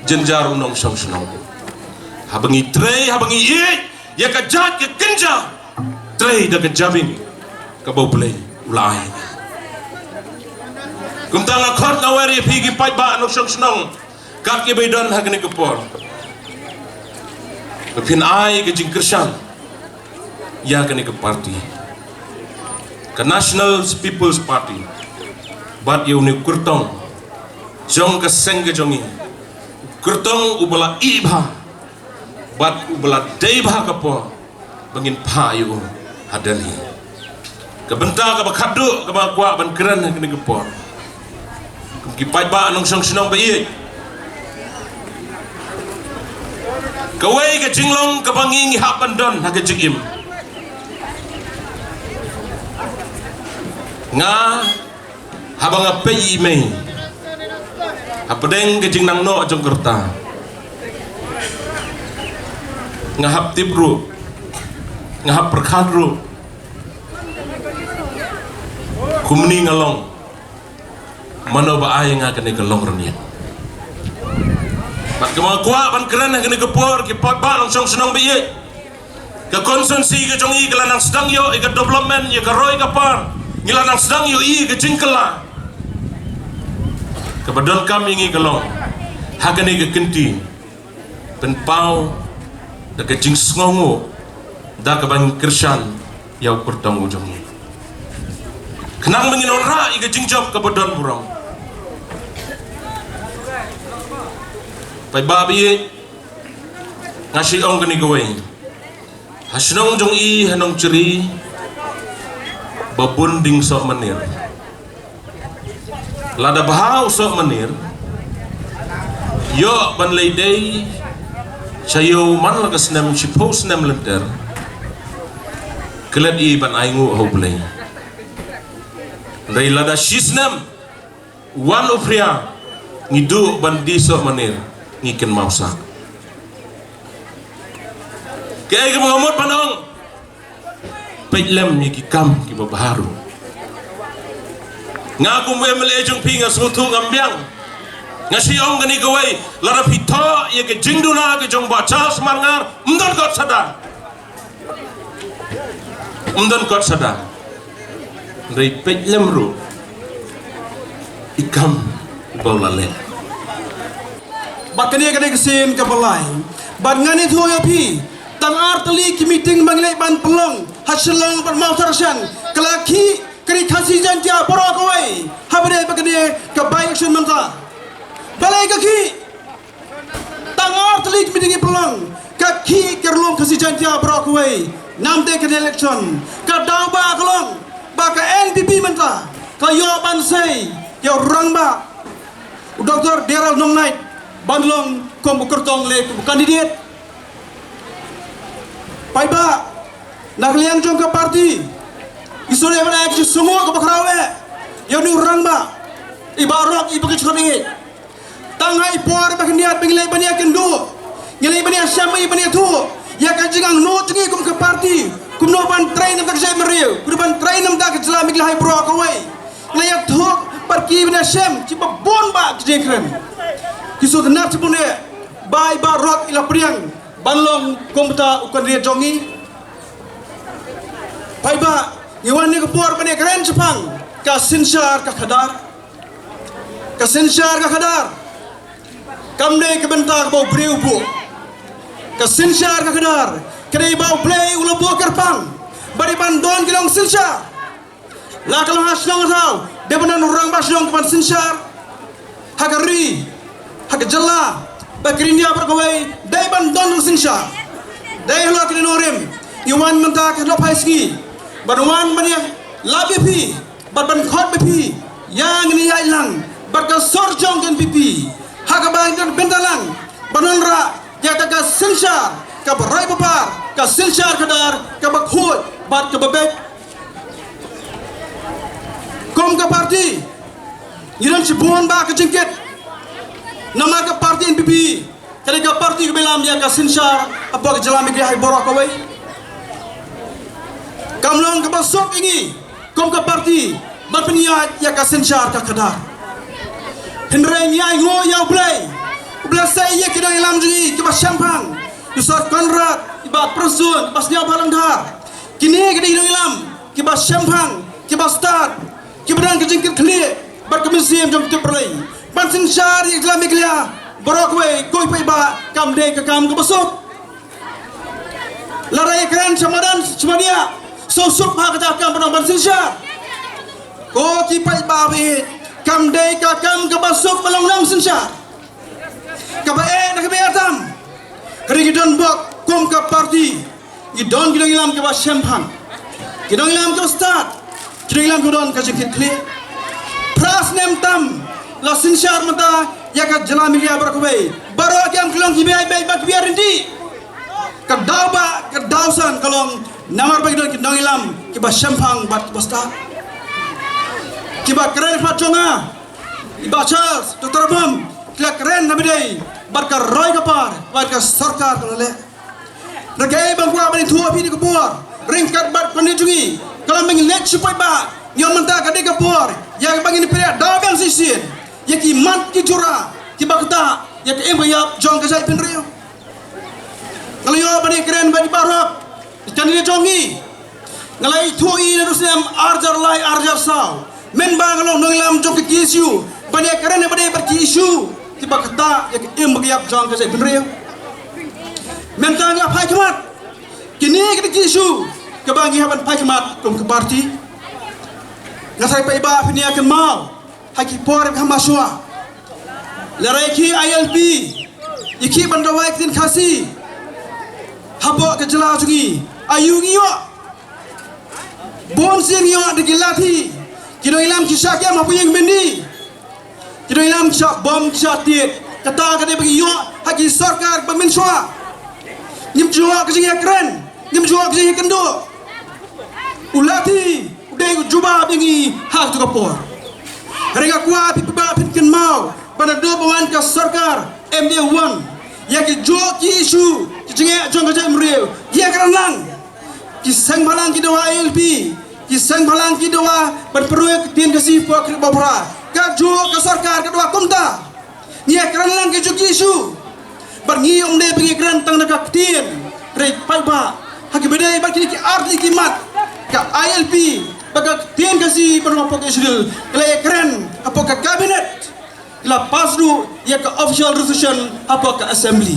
jynjar u nongshong shnong. Haba ngi trei, haba ngi ïeit ïa ka jait ka kynja, trei da ka jabieng kaba U Blei u la ai. Kumta nga khot nga wer ïa phi ki paidbah nongshong shnong, kat kiba ïadon ha kane ka por, ba phin ai ka jingkyrshan ïa kane ka party, ka National People's Party, bad ïa une u kyrtong jong ka seng ka jong ngi, u kyrtong uba la ih bha bad uba la dei bha ka por ba ngin phah ïa u ha Delhi. Ka bynta kaba khatduh kaba nga kwah ban kren ha kane ka por, kum ki paidbah nongshong shnong ba ïeit, kawei ka jinglong kaba ngi ngi hap ban don ha ka jingim. Nga, haba nga peit ïa i mei hapdeng ka jingnang noh jong ka rta, nga hap tip ruh, nga hap pyrkhat ruh, kumne nga long, mano ba ai nga kane ka longrynïeng. Bad kaba nga kwah ban kren ha kane ka por, ki paidbah nongshong shnong ba ïeit, ka constituency ka jong ngi ka la nang sdang ïoh ïa ka development, ïa ka roi ka par, ngi la nang sdang ïoh ïa ka jingkylla. Kaba donkam ïa ngi ka long, ha kane ka kynti, pynpaw da ka jingsngewnguh, da kaba ngi kyrshan ïa u kyrtong u jong ngi, khnang ba ngin wanrah ïa ka jingjop kaba don burom. Paidbah ba ïeit, nga shu ong kane kawei. Ha shnong jong i ha Nongchri, ba bun ding soh manir. Lada bha u soh manir, ïoh ban leit dei sha ïew man la ka snem, shiphew snem lynter, klet i ban ainguh ha U Blei. Hynrei lada shi snem wan u phria, ngi duh ban die soh manir, ngi kynmaw sah. Kaei kaba nga mut ban ong, peit lem ïa ki kam kiba bha ruh. Nga kum u M L A jong phi nga sngewthuh ngam biang. Nga shu ong kane kawei, lada phi thoh ïa ka jingduna ka jong Bah Charles Marngar, ym don kot sada. Ym don kot sada. Hynrei peit lem ruh i kam ba u la leh. Bad kane ka dei ka sien kaba lai. Bad ngan ïathuh ïa phi, tang ar tylli ki meeting ba ngi leit ban pynlong ha Shillong bad Mawthadraishan, ka la khih ka Ri Khasi Jaiñtia baroh kawei. Haba dei ba kane ka by-election mynta, balei ka khih? Tang ar tylli ki meeting ngi pynlong, ka khih ka Ri Lum Khasi Jaiñtia baroh kawei. Namar kane ka election, ka daw ba ka long ba ka N P P mynta ka ïoh ban sei ïa u rangbah, u Doctor Daryl Nongnait, ban long kum u kyrtong lane kum u candidate. Paidbah, na ka liang jong ka party, i shu dei ban ai ka jingsngewnguh kaba khraw eh ïa une u rangbah, i Bah Rock, i ba ki shu ïeit. Tang ha i por ba khyndiat ba ngi leit ban ïakynduh, ngi leit ban ïashem, ban ïathuh ïa ka jingangnud jong ngi kum ka party, kumno ban trei na ka bynta ka jaitbynriew, kumno ban trei na ka bynta ka jylla Meghalaya baroh kawei. Ngi la ïathuh bad ki ban ïashem kiba bun bah ki jingkren. Ki shu tnat shibun eh ba i Bah Rock i la pdiang ban long kum uta u candidate jong ngi. Paidbah, ngi wan ha kane ka por ban ïakren shaphang ka synshar ka khadar. Ka synshar ka khadar kam dei ka bynta kaba u briew u buh. Ka synshar ka khadar ka dei ba U Blei u la buh kyrpang ba dei ban don ki nongsynshar. La ka long ha shnong ha thaw, dei ban don u rangbah shnong ka ban synshar. Ha ka ri, ha ka jylla bad ka ri India baroh kawei, dei ban don u nongsynshar. Dei halor kane ka nongrim ngi wan mynta ka hynñiewphew sngi ban wan ban ïa lap ïa phi bad ban khot ïa phi ïa ngin ïaid lang bad ka sor jong ka N P P ha kaba ngin bynta lang ban wanrah ïa kata ka synshar kaba rai ba par, ka synshar khadar kaba khuid bad kaba beit. Kum ka party ngi don shibun bah ka jingkit namar ka party N P P ka dei ka party kaba lam ïa ka synshar hapoh ka jylla Meghalaya baroh kawei. Kam long kaba suk ïa ngi kum ka party ban pynïaid ïa ka synshar ka khadar. Hynrei ngi ainguh ïa U Blei, U Blei sa ïa ki nongïalam jong ngi kiba shemphang, i Sir Conrad, i Bah Prestone, i Bah Sniawbhalang Dhar. Kine ki dei ki nongïalam kiba shemphang, kiba stad, kiba don ka jingkitkhlieh bad ka mynsiem jong ka Blei ban synshar ïa ka jylla Meghalaya baroh kawei. Ko paidbah, kam dei ka kam kaba suk. Lada ïakren sha madan sha madiah, suk suk ha kata ka kam ba nang ban synshar. Ko ki paidbah, kam dei ka kam kaba suk ba long nang synshar. Kaba eh na kaba eh tam. Ka dei ngi don bok kum ka party, ngi don ki nongïalam kiba shemphang, ki nongïalam kiba stad, ki nongïalam kiba don ka jingkitkhlieh. Phra snem tam la synshar mynta ïa ka jylla Meghalaya baroh kawei. Baroh ki am ki long kiba ïai beit bad kiba ïai rynti. Ka daw ba, ka daw san ka long namar ba ki don ki nongïalam kiba shemphang bad kiba stad, kiba kren pat jong nga, i Bah Charles, Doctor Bom, ki la kren na bynta bad ka roi ka par bad ka sorkar ka la leh. Re kaei ba nga kwah ban ïathuh ïa phi ha kane ka por, ryngkat bad ka kyrdan jong ngi, ka long ba ngin leit sha paidbah. Ngi ong mynta ka dei ka por ïa kaba ngin pynlong daw biang shisien ïa ki mat ki jura kiba ktah ïa ka im ka ïap jong ka jaitbynriew. Nga la ïoh ban ïakren bad i Bah Rob, i candidate jong ngi. Nga la ïathuh ïa u naduh u snem ar hajar lai ar hajar saw, mynba nga long nongïalam jong ka K S U, ban ïakren ïa ba dei bad ki issue kiba ktah ïa ka im ka ïap jong ka jaitbynriew. Mynta nga la phai khmat. Kine ki dei ki issue kiba ngi hap ban phai khmat kum ka party. Nga tharai paidbah phin ïa kynmaw ha ki por ba ha ma shuwa, lada ïa ki I L P, ïa ki ban dawa ïa ka ktien Khasi hapoh ka jylla jong ngi, aïu ngi ïoh? Bun sien ngi ïoh da ki lathi. Ki nongïalam ki shah kem hapoh ïing byndi. Ki nongïalam ki shah bom ki shah tied. Kata ka dei ba ngi ïoh ha ki sorkar ba mynshuwa. Ngim ju ïoh ka jingïakren, ngim ju ïoh ka jingïakynduh. U lathi u dei u jubab ïa ngi ha katu ka por. Hynrei nga kwah phi paidbah phin kynmaw ba naduh ba wan ka sorkar M D A one, ïa ki juh ki issue, ki jingeh jong ka jaitbynriew, ïa ka ryngkat ki seng bhalang ki dawa I L P, ki seng bhalang ki dawa ban pynroi ka ktien Khasi hapoh ka ri baphra. Ka juh ka sorkar ka dawa kumta. Ngi ïakren lang ki juh ki issue. Bad ngi ym dei ba ngi kren tang da ka ktien, hynrei paidbah, ha kiba dei bad kine ki artylli ki mat, ka I L P bad ka ktien Khasi ban rung hapoh ka Schedule, ngi la ïakren hapoh ka cabinet, ngi la pass ruh ïa ka official resolution hapoh ka assembly.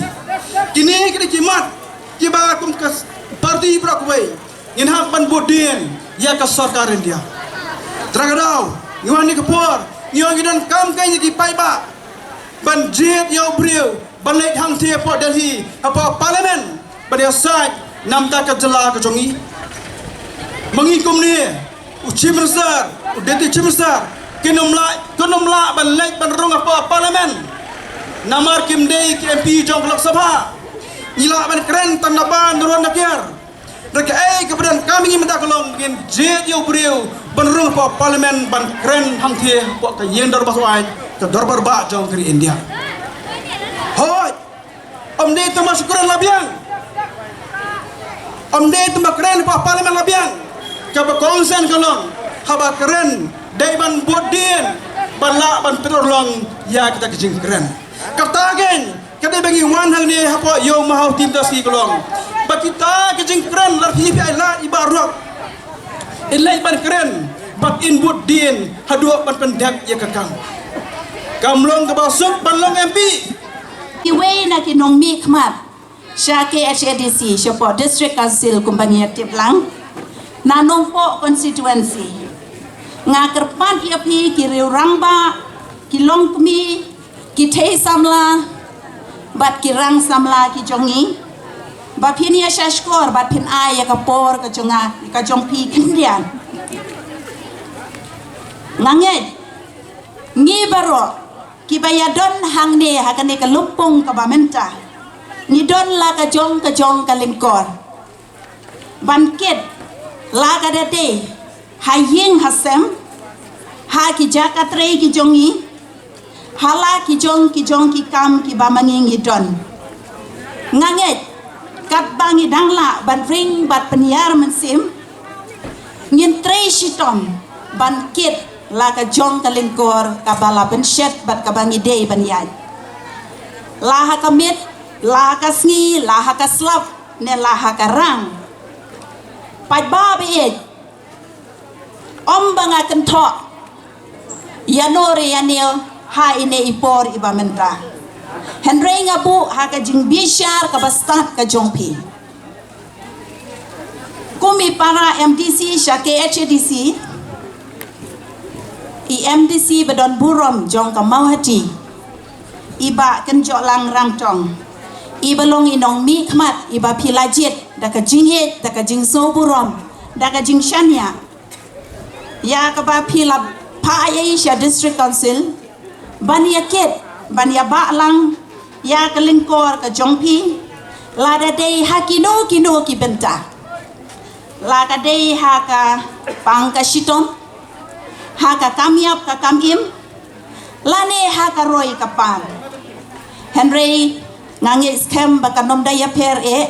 Kine ki dei ki mat kiba kum ka party baroh kawei ngin hap ban bud dien ïa ka sorkar India. Tang ka daw ngi wan ha kane ka por, ngi ong ngi donkam kein ïa ki paidbah ban jied ïa u briew ban leit hangthie hapoh Delhi, hapoh Parliament, ban ïasaid na ka bynta ka jylla ka jong ngi. Ma ngi kumne, u Chief Minister, u Deputy Chief Minister, kin ym lah, kin ym lah ban leit ban rung hapoh Parliament. Namar kim dei ki M P jong ka Lok Sabha. Ngi lah ban kren tang na ba na ruh na kiar. Hynrei kaei kaba donkam ïa ngi mynta ka long ngin jied ïa u briew ban rung hapoh Parliament ban kren hangthie hapoh ka ïing dorbar sawaiñ, ka dorbar bah jong ka ri India. Hooid, ym dei tang ba shu kren la biang. Ym dei tang ba kren hapoh Parliament la biang. Kaba kongsan ka long, haba kren dei ban bud dien ban lah ban pynurlong ïa kita ki jingkren. Kata kein ka dei ba ngi wan hangne hapoh Ïew Mahaw Team Industry ka long ba kita ki jingkren, lada phi, phi ai lad, i Bah Rob, in leit ban kren bad in bud dien haduh ban pyndep ïa ka kam. Kam long kaba suk ban long M P. Iwei na ki nongmihkhmat sha K H A D C, shapoh District Council kumba ngi ïa tip lang, na Nongpoh constituency. Nga kyrpad ïa phi ki riew rangbah, ki longkmie, ki thei samla bad ki rang samla ki jong ngi, ba phin ïa sha shkor bad phin ai ïa ka por ka jong nga, ka jong phi khyndiat. Nga ngeit ngi baroh kiba ïa don hangne ha kane ka lympung kaba mynta, ngi don la ka jong ka jong ka lyngkor ban kit la ka da dei ha ïing ha sem, ha ki jaka trei ki jong ngi, ha la ki jong ki jong ki kam kiba ma ngi ngi don. Nga ngeit katba ngi dang lah ban ring bad pynïar mynsiem, ngin trei shitom ban kit la ka jong ka lyngkor kaba la pynshet bad kaba ngi dei ban ïaid. La ha ka miet, la ha ka sngi, la ha ka slap, ne la ha ka rang. Paidbah ba ïeit, ym ba nga kynthoh ïa no re ïa ne ha ine i por iba mynta. Hynrei nga buh ha ka jingbishar kaba stad ka jong phi. Kum i para M D C sha K H A D C, i M D C ba don burom jong ka Mawhati, i Bah Kynjohlang Rangtong, i ba long i nongmihkhmat, i ba phi la jied da ka jingïeit, da ka jingsngewburom, da ka jingshaniah ïa kaba phi la phah ïa i sha District Council ban ïa kit, ban ïa bah lang ïa ka lyngkor ka jong phi, lada dei ha kino kino ki bynta, la ka dei ha ka pang ka shitom, ha ka kam ïap ka kam im, lane ha ka roi ka par. Hynrei nga ngeit skhem ba kan ym da ïapher eh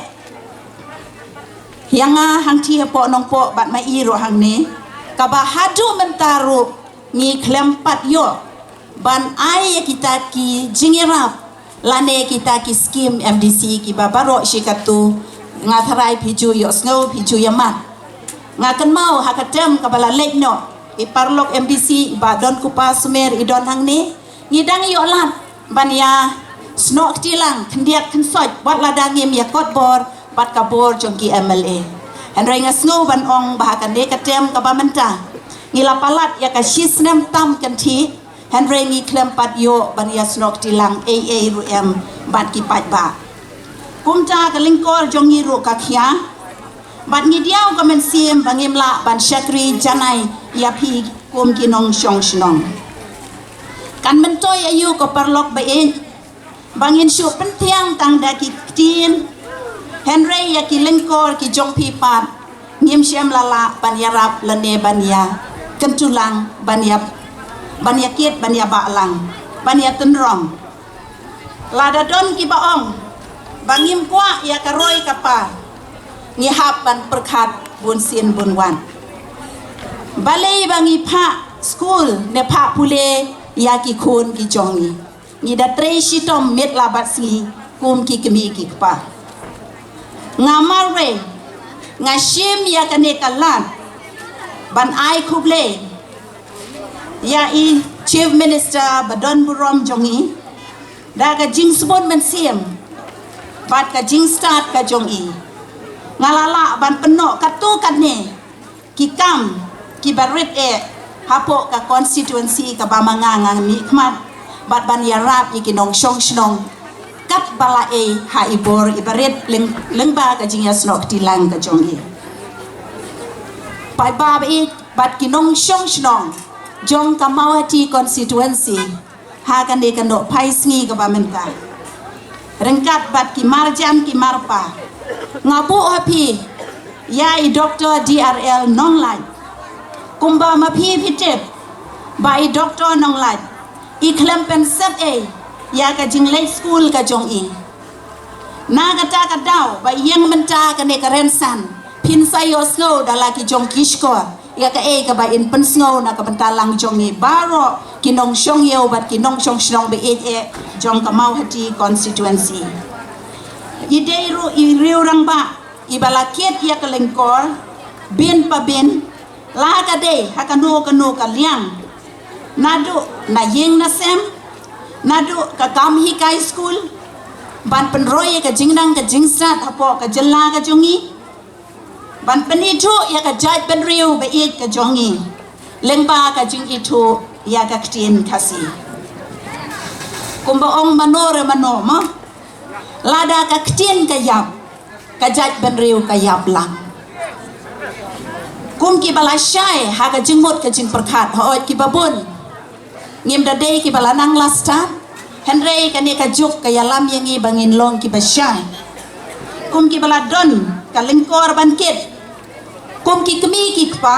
ïa nga hangtei hapoh Nongpoh bad ma i ruh hangne, kaba haduh mynta ruh ngi khlem pat ïoh ban ai ïa kita ki jingïarap lane kita ki skim M D C kiba baroh shi katto. Nga tharai phi ju ïohsngew, phi ju ïa mad. Nga kynmaw ha ka term kaba la leit noh, i paralok M D C i Bah Donkupar Sumer i don hangne, ngi dang ïoh lad ban ïa snoh kti lang khyndiat khynsoit wat lada ngim ïa kot bor bad ka bor jong ki M L A. Hynrei nga sngew ban ong ba ha kane ka term kaba mynta ngi la palat ïa ka shi snem tam kynthih, hynrei ngi khlem pat ïoh ban ïa snoh kti lang ei ei ruh em bad ki paidbah. Kumta ka lyngkor jong ngi ruh ka khia, bad ngi diaw ka mynsiem ba ngim lah ban shakri janai ïa phi kum ki nongshong shnong. Kan myntoi aïu ko paralok ba ïeit, ba ngin shu pynthiang tang da ki ktien, hynrei ïa ki lyngkor ki jong phi pat ngim shym la lah ban ïarap lane ban ïa kyntu lang, ban ïa, ban ïa kit, ban ïa bah lang, ban ïa tynrong. Lada don kiba ong ba ngim kwah ïa ka roi ka par, ngi hap ban pyrkhat bun sien bun wat. Balei ba ngi phah skul ne phah pule ïa ki khun ki jong ngi? Ngi da trei shitom miet la bad sngi kum ki kmie ki kpa. Nga marwei, nga shim ïa kane ka lad ban ai khublei ïa i Chief Minister ba don burom jong ngi, da ka jingsbun mynsiem bad ka jingstad ka jong i. Nga la lah ban pynnoh katto katne ki kam kiba rit eh hapoh ka constituency kaba ma nga nga mihkhmat, bad ban ïarap ïa ki nongshong shnong katba la ei ha i bor iba rit lyng-, lyngba ka jingïasnoh kti lang ka jong i. Paidbah ba ïeit bad ki nongshong shnong jong ka Mawhati constituency, ha kane ka nohphai sngi kaba mynta, ryngkat bad ki marjan ki marpa, nga buh ha phi ïa i Doctor D R L Nonglait. Kumba ma phi phi tip ba i Doctor Nonglait i khlem pynsep ei ïa ka jingleit skul ka jong i. Na kata ka daw ba ïeng mynta kane ka rynsan, phin sa ïohsngew da la ki jong ki shkor ïa kaei kaba in pynsngew na ka bynta lang jong i baroh ki nongshong ïew bad ki nongshong shnong ba ïeit eh jong ka Mawhati constituency. I dei ruh i riew rangbah iba la kit ïa ka lyngkor bin pa bin, la ka dei ha kano kano ka liang, naduh na ïing na sem, naduh ka kam hikai skul, ban pynroi ïa ka jingnang ka jingstad hapoh ka jylla ka jong i, ban pynithuh ïa ka jaitbynriew ba ïeit ka jong i lyngba ka jingithuh ïa ka ktien Khasi. Kumba ong mano re mano ma, lada ka ktien ka ïap, ka jaitbynriew ka ïap lang. Kum kiba la shai ha ka jingmut ka jingpyrkhat, hooid kiba bun ngim da dei kiba la nang la stad, hynrei kane ka juk ka ïalam ïa ngi ba ngin long kiba shai. Kum kiba la don ka lyngkor ban kit, kum ki kmie ki kpa,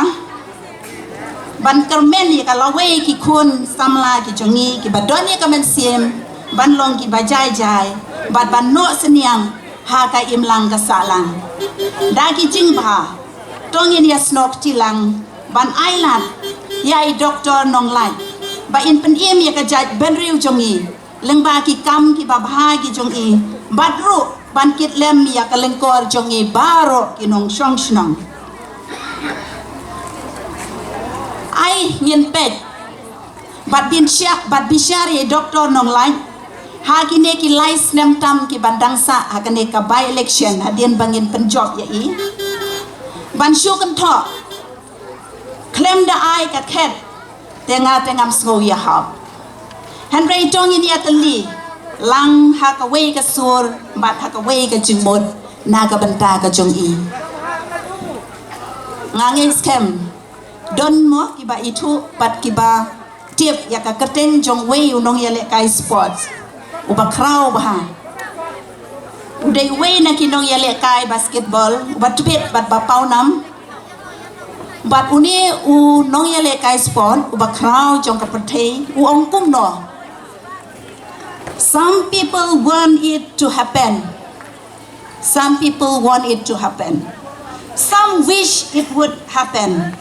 ban kyrmen ïa ka lawei ki khun samla ki jong ngi kiba don ïa ka mynsiem ban long kiba jai jai bad ban noh synñiang ha ka imlang ka sahlang. Da ki jingbha to ngin ïa snoh kti lang ban ailad ïa i Doktor Nonglait ba in pynim ïa ka jaitbynriew jong ngi lyngba ki kam kiba bha ki jong i, bad ruh ban kit lem ïa ka lyngkor jong i baroh ki nongshong shnong. Ai ngin peit bad bin shah bad bishar ïa i Doktor Nonglait ha kine ki lai snem tam kiban dang sah ha kane ka by election hadien ba ngin pynjop ïa i, ban shu kynthoh khlem da ai ka khet, te nga te ngam sngew ïahap. Hynrei to ngin ïatylli lang ha kawei ka sur bad ha kawei ka jingmut na ka bynta ka jong i. Nga ngeit skhem don mo kiba ithuh bad kiba tip ïa ka kyrteng jong wei u nongïalehkai sports uba khraw bha. U dei wei na ki nongïalehkai basketball uba tbit bad ba pawnam. Bad une u nongïalehkai sport uba khraw jong ka pyrthei u ong kumno: Some people want it to happen. Some people want it to happen. Some wish it would happen.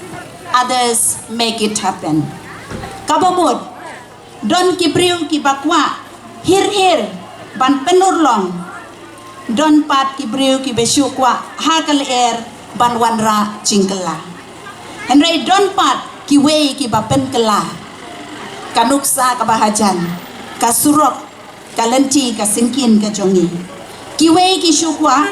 Others make it happen. Kaba mut, don ki briew kiba kwah hir hir ban pynurlong. Don pat ki briew kiba shu kwah ha ka lyer ban wanrah jingkylla. Hynrei don pat kiwei kiba pynkylla ka nuksa kaba hajan, ka surok, ka lynti ka syngkien ka jong ngi. Kiwei ki shu kwah,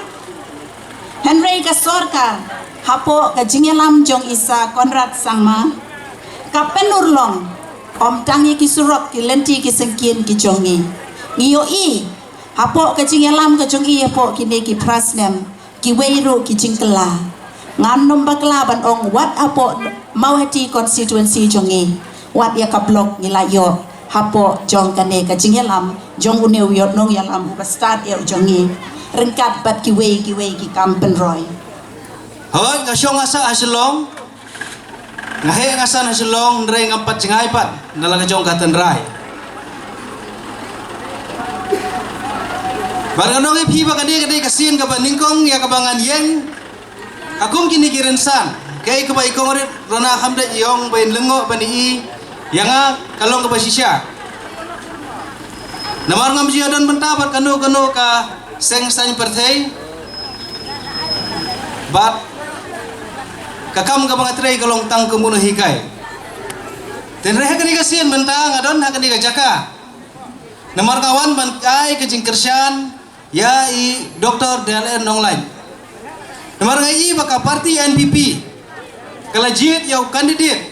hynrei ka sorkar hapoh ka jingïalam jong i Sir Conrad Sangma ka pynurlong ym tang ïa ki surok, ki lynti ki syngkien ki jong ngi. Ngi ïohi hapoh ka jingïalam ka jong i hapoh kine ki phra snem, kiwei ruh ki jingkylla. Ngan nym bakla ban ong wat hapoh Mawhati constituency jong ngi, wat ïa ka block ngi la ïoh hapoh jong kane ka jingïalam jong une u ïoh nongïalam uba stad ïa u jong ngi ryngkat bad kiwei kiwei ki kam pynroi. Hooid, nga shong nga sah ha Shillong. Nga heh nga san ha Shillong, hynrei ngam pat jngai pat na la ka jong ka tynrai. Bad nga ong ïa phi ba kane ka dei ka sien kaba nyngkong ïa kaba ngan ïeng ha kum kine ki rynsan. Kaei kaba i Kong Rit Rona Khamdait i ong ba in lyngngoh ban i ïa nga ka long kaba shisha. Namar ngam ju ïadon bynta bad kano kano ka seng saiñ pyrthei. Bad ka kam kaba nga trei ka long tang kum u nonghikai. Te hynrei ha kane ka sien mynta nga don ha kane ka jaka namar ka wan ban ai ka jingkyrshan ïa i Doktor Daniel Nonglait. Namar nga i ba ka party N P P ka la jied ïa u candidate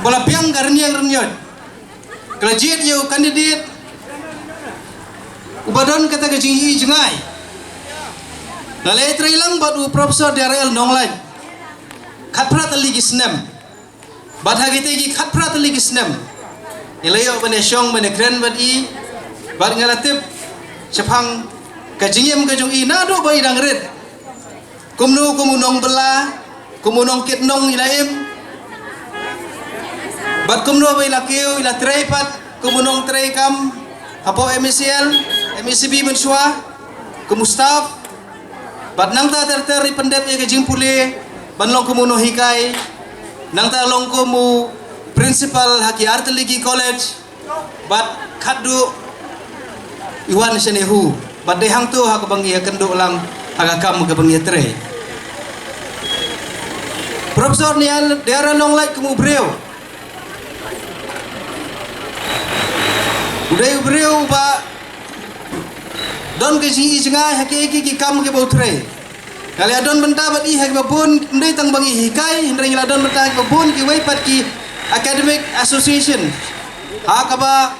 ba la biang ka rynïeng rynïoid. Ka la jied ïa u candidate uba don kata ka jingïohi jngai. La leit trei lang bad u Professor Daniel Nonglait khatphra tylli ki snem. Bad ha kite ki khatphra tylli ki snem ngi la ïoh ban ïashong ban ïakren bad i. Bad nga la tip shaphang ka jingim ka jong i naduh ba i dang rit. Kumno kum u nongbylla, kum u nongkit nong i la im. Bad kumno ba i la kiew, i la trei pat kum u nongtrei kam hapoh M E C L, M E C B mynshuwa kum u staff. Bad nangta ter ter i pyndep ïa ka jingpule ban long kum u nonghikai. Nangta long kum u principal ha ki artylli ki college. Bad khatduh i wan sha NEHU bad dei hangto ha kaba ngi ïakynduh lang ha ka kam kaba ngi ïatrei. Professor Daniel Nonglait kum u briew u dei u briew uba don ka jingïohi jngai ha kiei kiei ki kam kiba u trei. Nga la ïadon bynta bad i ha kiba bun, ym dei tang ba ngi hikai, hynrei ngi la don bynta ha kiba bun kiwei pat ki academic association ha kaba,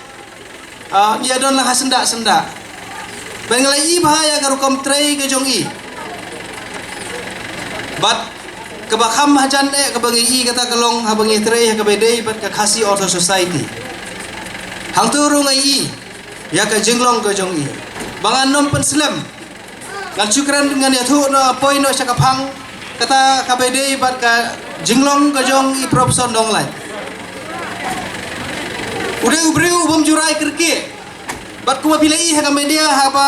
ah, ngi ïadon lang ha syndah syndah. Ba ngi la ïohi bha ïa ka rukom trei ka jong i. Bad kaba kham hajan eh kaba ngi ïohi kata ka long haba ngi trei ha kaba dei bad ka Khasi Author Society. Hangto ruh nga ïohi ïa ka jinglong ka jong i. Ba ngan nym pynslem, ngan shu kren, ngan ïathuh noh, poi noh sha ka phang kata kaba dei bad ka jinglong ka jong i Professor Nonglait. U dei u briew u bym ju rai kyrkieh. Bad kumba phi la ïohi ha ka media haba,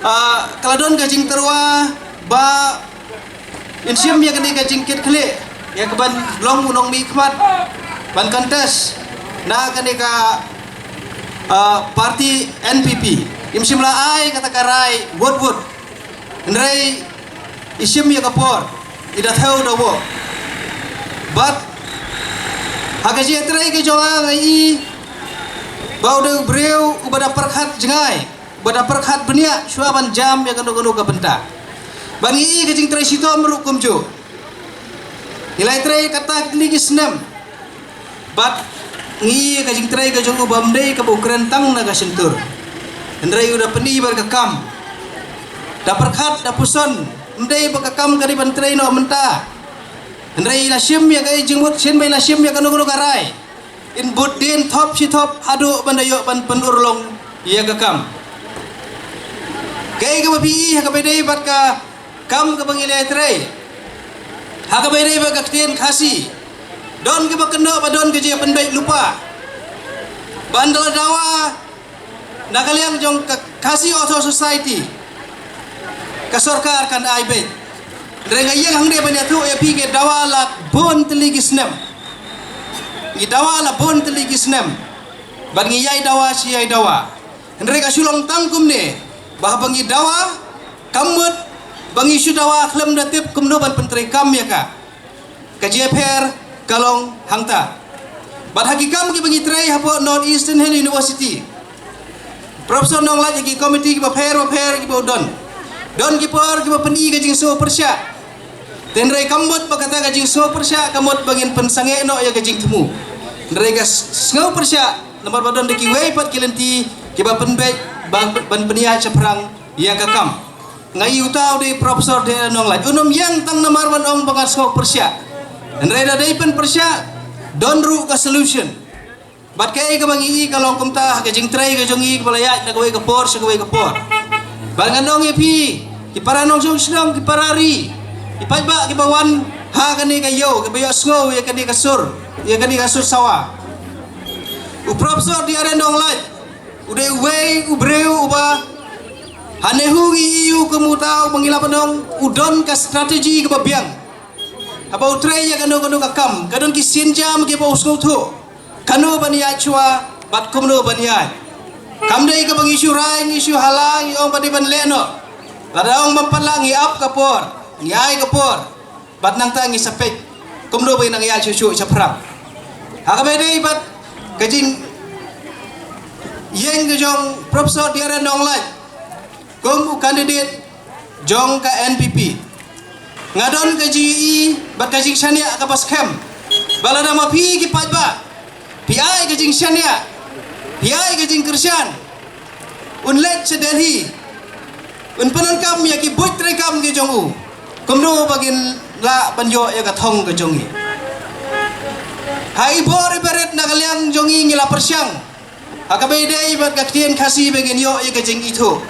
ah, ka la don ka jingtyrwa ba in shim ïa kane ka jingkitkhlieh ïa ka ban long u nongmihkhmat ban contest na kane ka, ah, party N P P. Im shym la ai kata ka rai vote vote. Hynrei i shim ïa ka por, i da thew da wok. Bad ha ka jingtrei ka jong nga nga ïohi ba u dei u briew uba da pyrkhat jngai, uba da pyrkhat bniah shuwa ban jam ïa kano kano ka bynta. Ba ngi ïohi ka jingtrei shitom ruh kumjuh. Ngi la ïatrei kata kine ki snem. Bad ngi ïohi ka jingtrei ka jong u bym dei kaba u kren tang na ka shyntur. Hynrei u da pyni bad ka kam. Da pyrkhat, da puson, ym dei ba ka kam ka dei ban trei noh mynta. Hynrei i la shim ïa ka jingmut shisien ba i la shim ïa kano kano ka rai. In bud dien thop shi thop haduh ban da ïoh ban pynurlong ïa ka kam. Kaei kaba phi ïohi ha kaba dei bad ka kam kaba ngi la ïatrei ha kaba dei bad ka ktien Khasi. Don kiba kynnoh ba don ka jingpynbeit lypa. Ban da la dawa na ka liang jong ka Khasi Author Society, ka sorkar kan ai beit. Hynrei nga ïeng hangne ban ïathuh ïa phi, ngi dawa la bun tylli ki snem. Ngi dawa la bun tylli ki snem. Bad ngi ïai dawa shi ïai dawa. Hynrei ka shu long tang kumne ba haba ngi dawa, kam mut ba ngi shu dawa khlem da tip kumno ban pyntreikam ïa ka. Ka jingïapher ka long hangta. Bad ha ki kam kiba ngi trei hapoh North Eastern Hill University, Professor Nonglait ha ki komiti kiba pher ba pher kiba u don, don ki por kiba pyni ka jingsngew pyrshah. Te hynrei kam mut ba kata ka jingsngew pyrshah ka mut ba ngin pynsangeh noh ïa ka jingthmu. Hynrei ka s-, sngew pyrshah namar ba don da kiwei pat ki lynti kiba pynbeit ban, ban pynïaid shaphrang ïa ka kam. Nga ïohi uta u dei Professor D L Nonglait. Un ym ïeng tang namar ban ong ba nga sngew pyrshah. Hynrei lada dei pynpyrshah, don ruh ka solution. Bad kaei kaba ngi ïohi ka long kumta ha ka jingtrei ka jong ngi kaba la ïaid na kawei ka por sha kawei ka por. Bad ngan ong ïa phi, ki para nongshong shnong, ki para ri, ki paidbah kiba wan ha kane ka ïew, kiba ïohsngew ïa kane ka sur, ïa kane ka sur sawa. U Professor D R N Nonglait u dei uwei u briew uba ha NEHU ngi ïohi u kum uta uba ngi lah ban ong u don ka strategy kaba biang. Haba u trei ïa kano kano ka kam, ka don ki sienjam kiba u sngewthuh kano ban ïaid shuwa bad kumno ban ïaid. Kam dei kaba ngi shu rai, ngi shu hala, ngi ong ba dei ban leh noh. Lada ong ban pynlah, ngi ap ka por, ngi ai ka por. Bad nangta ngi sa peit kumno ba ngin nang ïaid shuh shuh shaphrang. Ha kaba dei bad ka jingïeng ka jong Professor D R N Nonglait kum u candidate jong ka N P P, nga don ka jingïohi bad ka jingshaniah kaba skhem ba lada ma phi ki paidbah phi ai ka jingshaniah, phi ai ka jingkyrshan, un leit sha Delhi, un pyndonkam ïa ki buit treikam ki jong u, kumno ba ngin lah ban ïoh ïa ka thong ka jong ngi. Ha i bor i barit na ka liang jong ngi ngi la pyrshang ha kaba ïadei bad ka ktien Khasi ba ngin ïoh ïa ka jingithuh.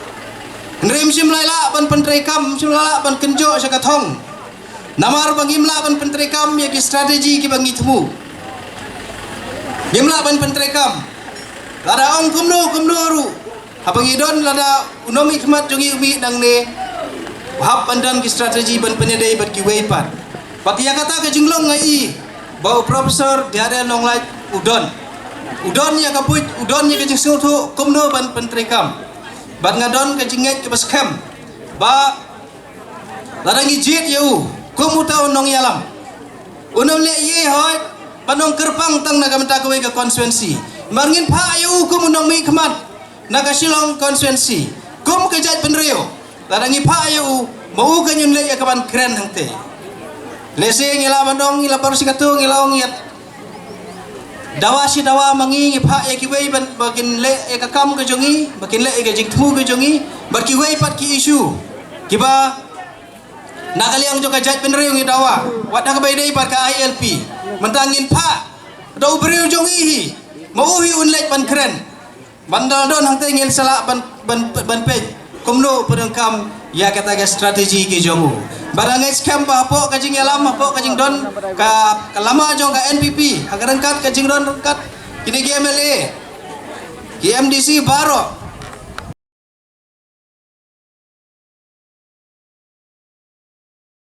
Hynrei ym shym la lah ban pyntreikam, ym shym la lah ban kynjoh sha ka thong. Namar ba ngim lah ban pyntreikam ïa ki strategy kiba ngi thmu. Ngim lah ban pyntreikam. Lada ong kumno kumno ruh, haba ngi don lada u nongmihkhmat jong ngi u mih nangne, u hap ban don ki strategy ban pynïadei bad kiwei pat. Bad ïa kata ka jinglong nga i ba u Professor D R L Nonglait u don, u don ïa ka buit, u don ïa ka jingsngewthuh kumno ban pyntreikam. Bad nga don ka jingngeit kaba skhem ba lada ngi jied ïa u kum uta u nongïalam, un ym leh ei ei hooid ban ong kyrpang tang na ka bynta kawei ka constituency. Namar ngin phah ïa u kum u nongmihkhmat na ka Shillong constituency kum ka jaitbynriew. Lada ngi phah ïa u, ma u kan ïoh leh ïa ka ban kren hangtei. Lehse ngi lah ban ong, ngi lah baroh shi katta ngi lah ong ïa Dawa shi dawa ma ngi ngi phah ïa kiwei ban ba kin leh ïa ka kam ka jong ngi, ba kin leh ïa ka jingthmu ka jong ngi, bad kiwei pat ki issue kiba na ka liang jong ka jaitbynriew ngi dawa, wat ha kaba ïadei bad ka I L P. Mynta ngin phah da u briew jong ngi hi, ma u hi un leit ban kren. Ban da don hangta ngin sa lah ban ban ban peit kumno u pyndonkam ïa kata ka strategy ki jong u. Bad nga ngeit skhem ba hapoh ka jingïalam, hapoh ka jingdon ka, ka lama jong ka N P P ha ka ryngkat ka jingdon ryngkat kine ki M L A, ki M D C baroh,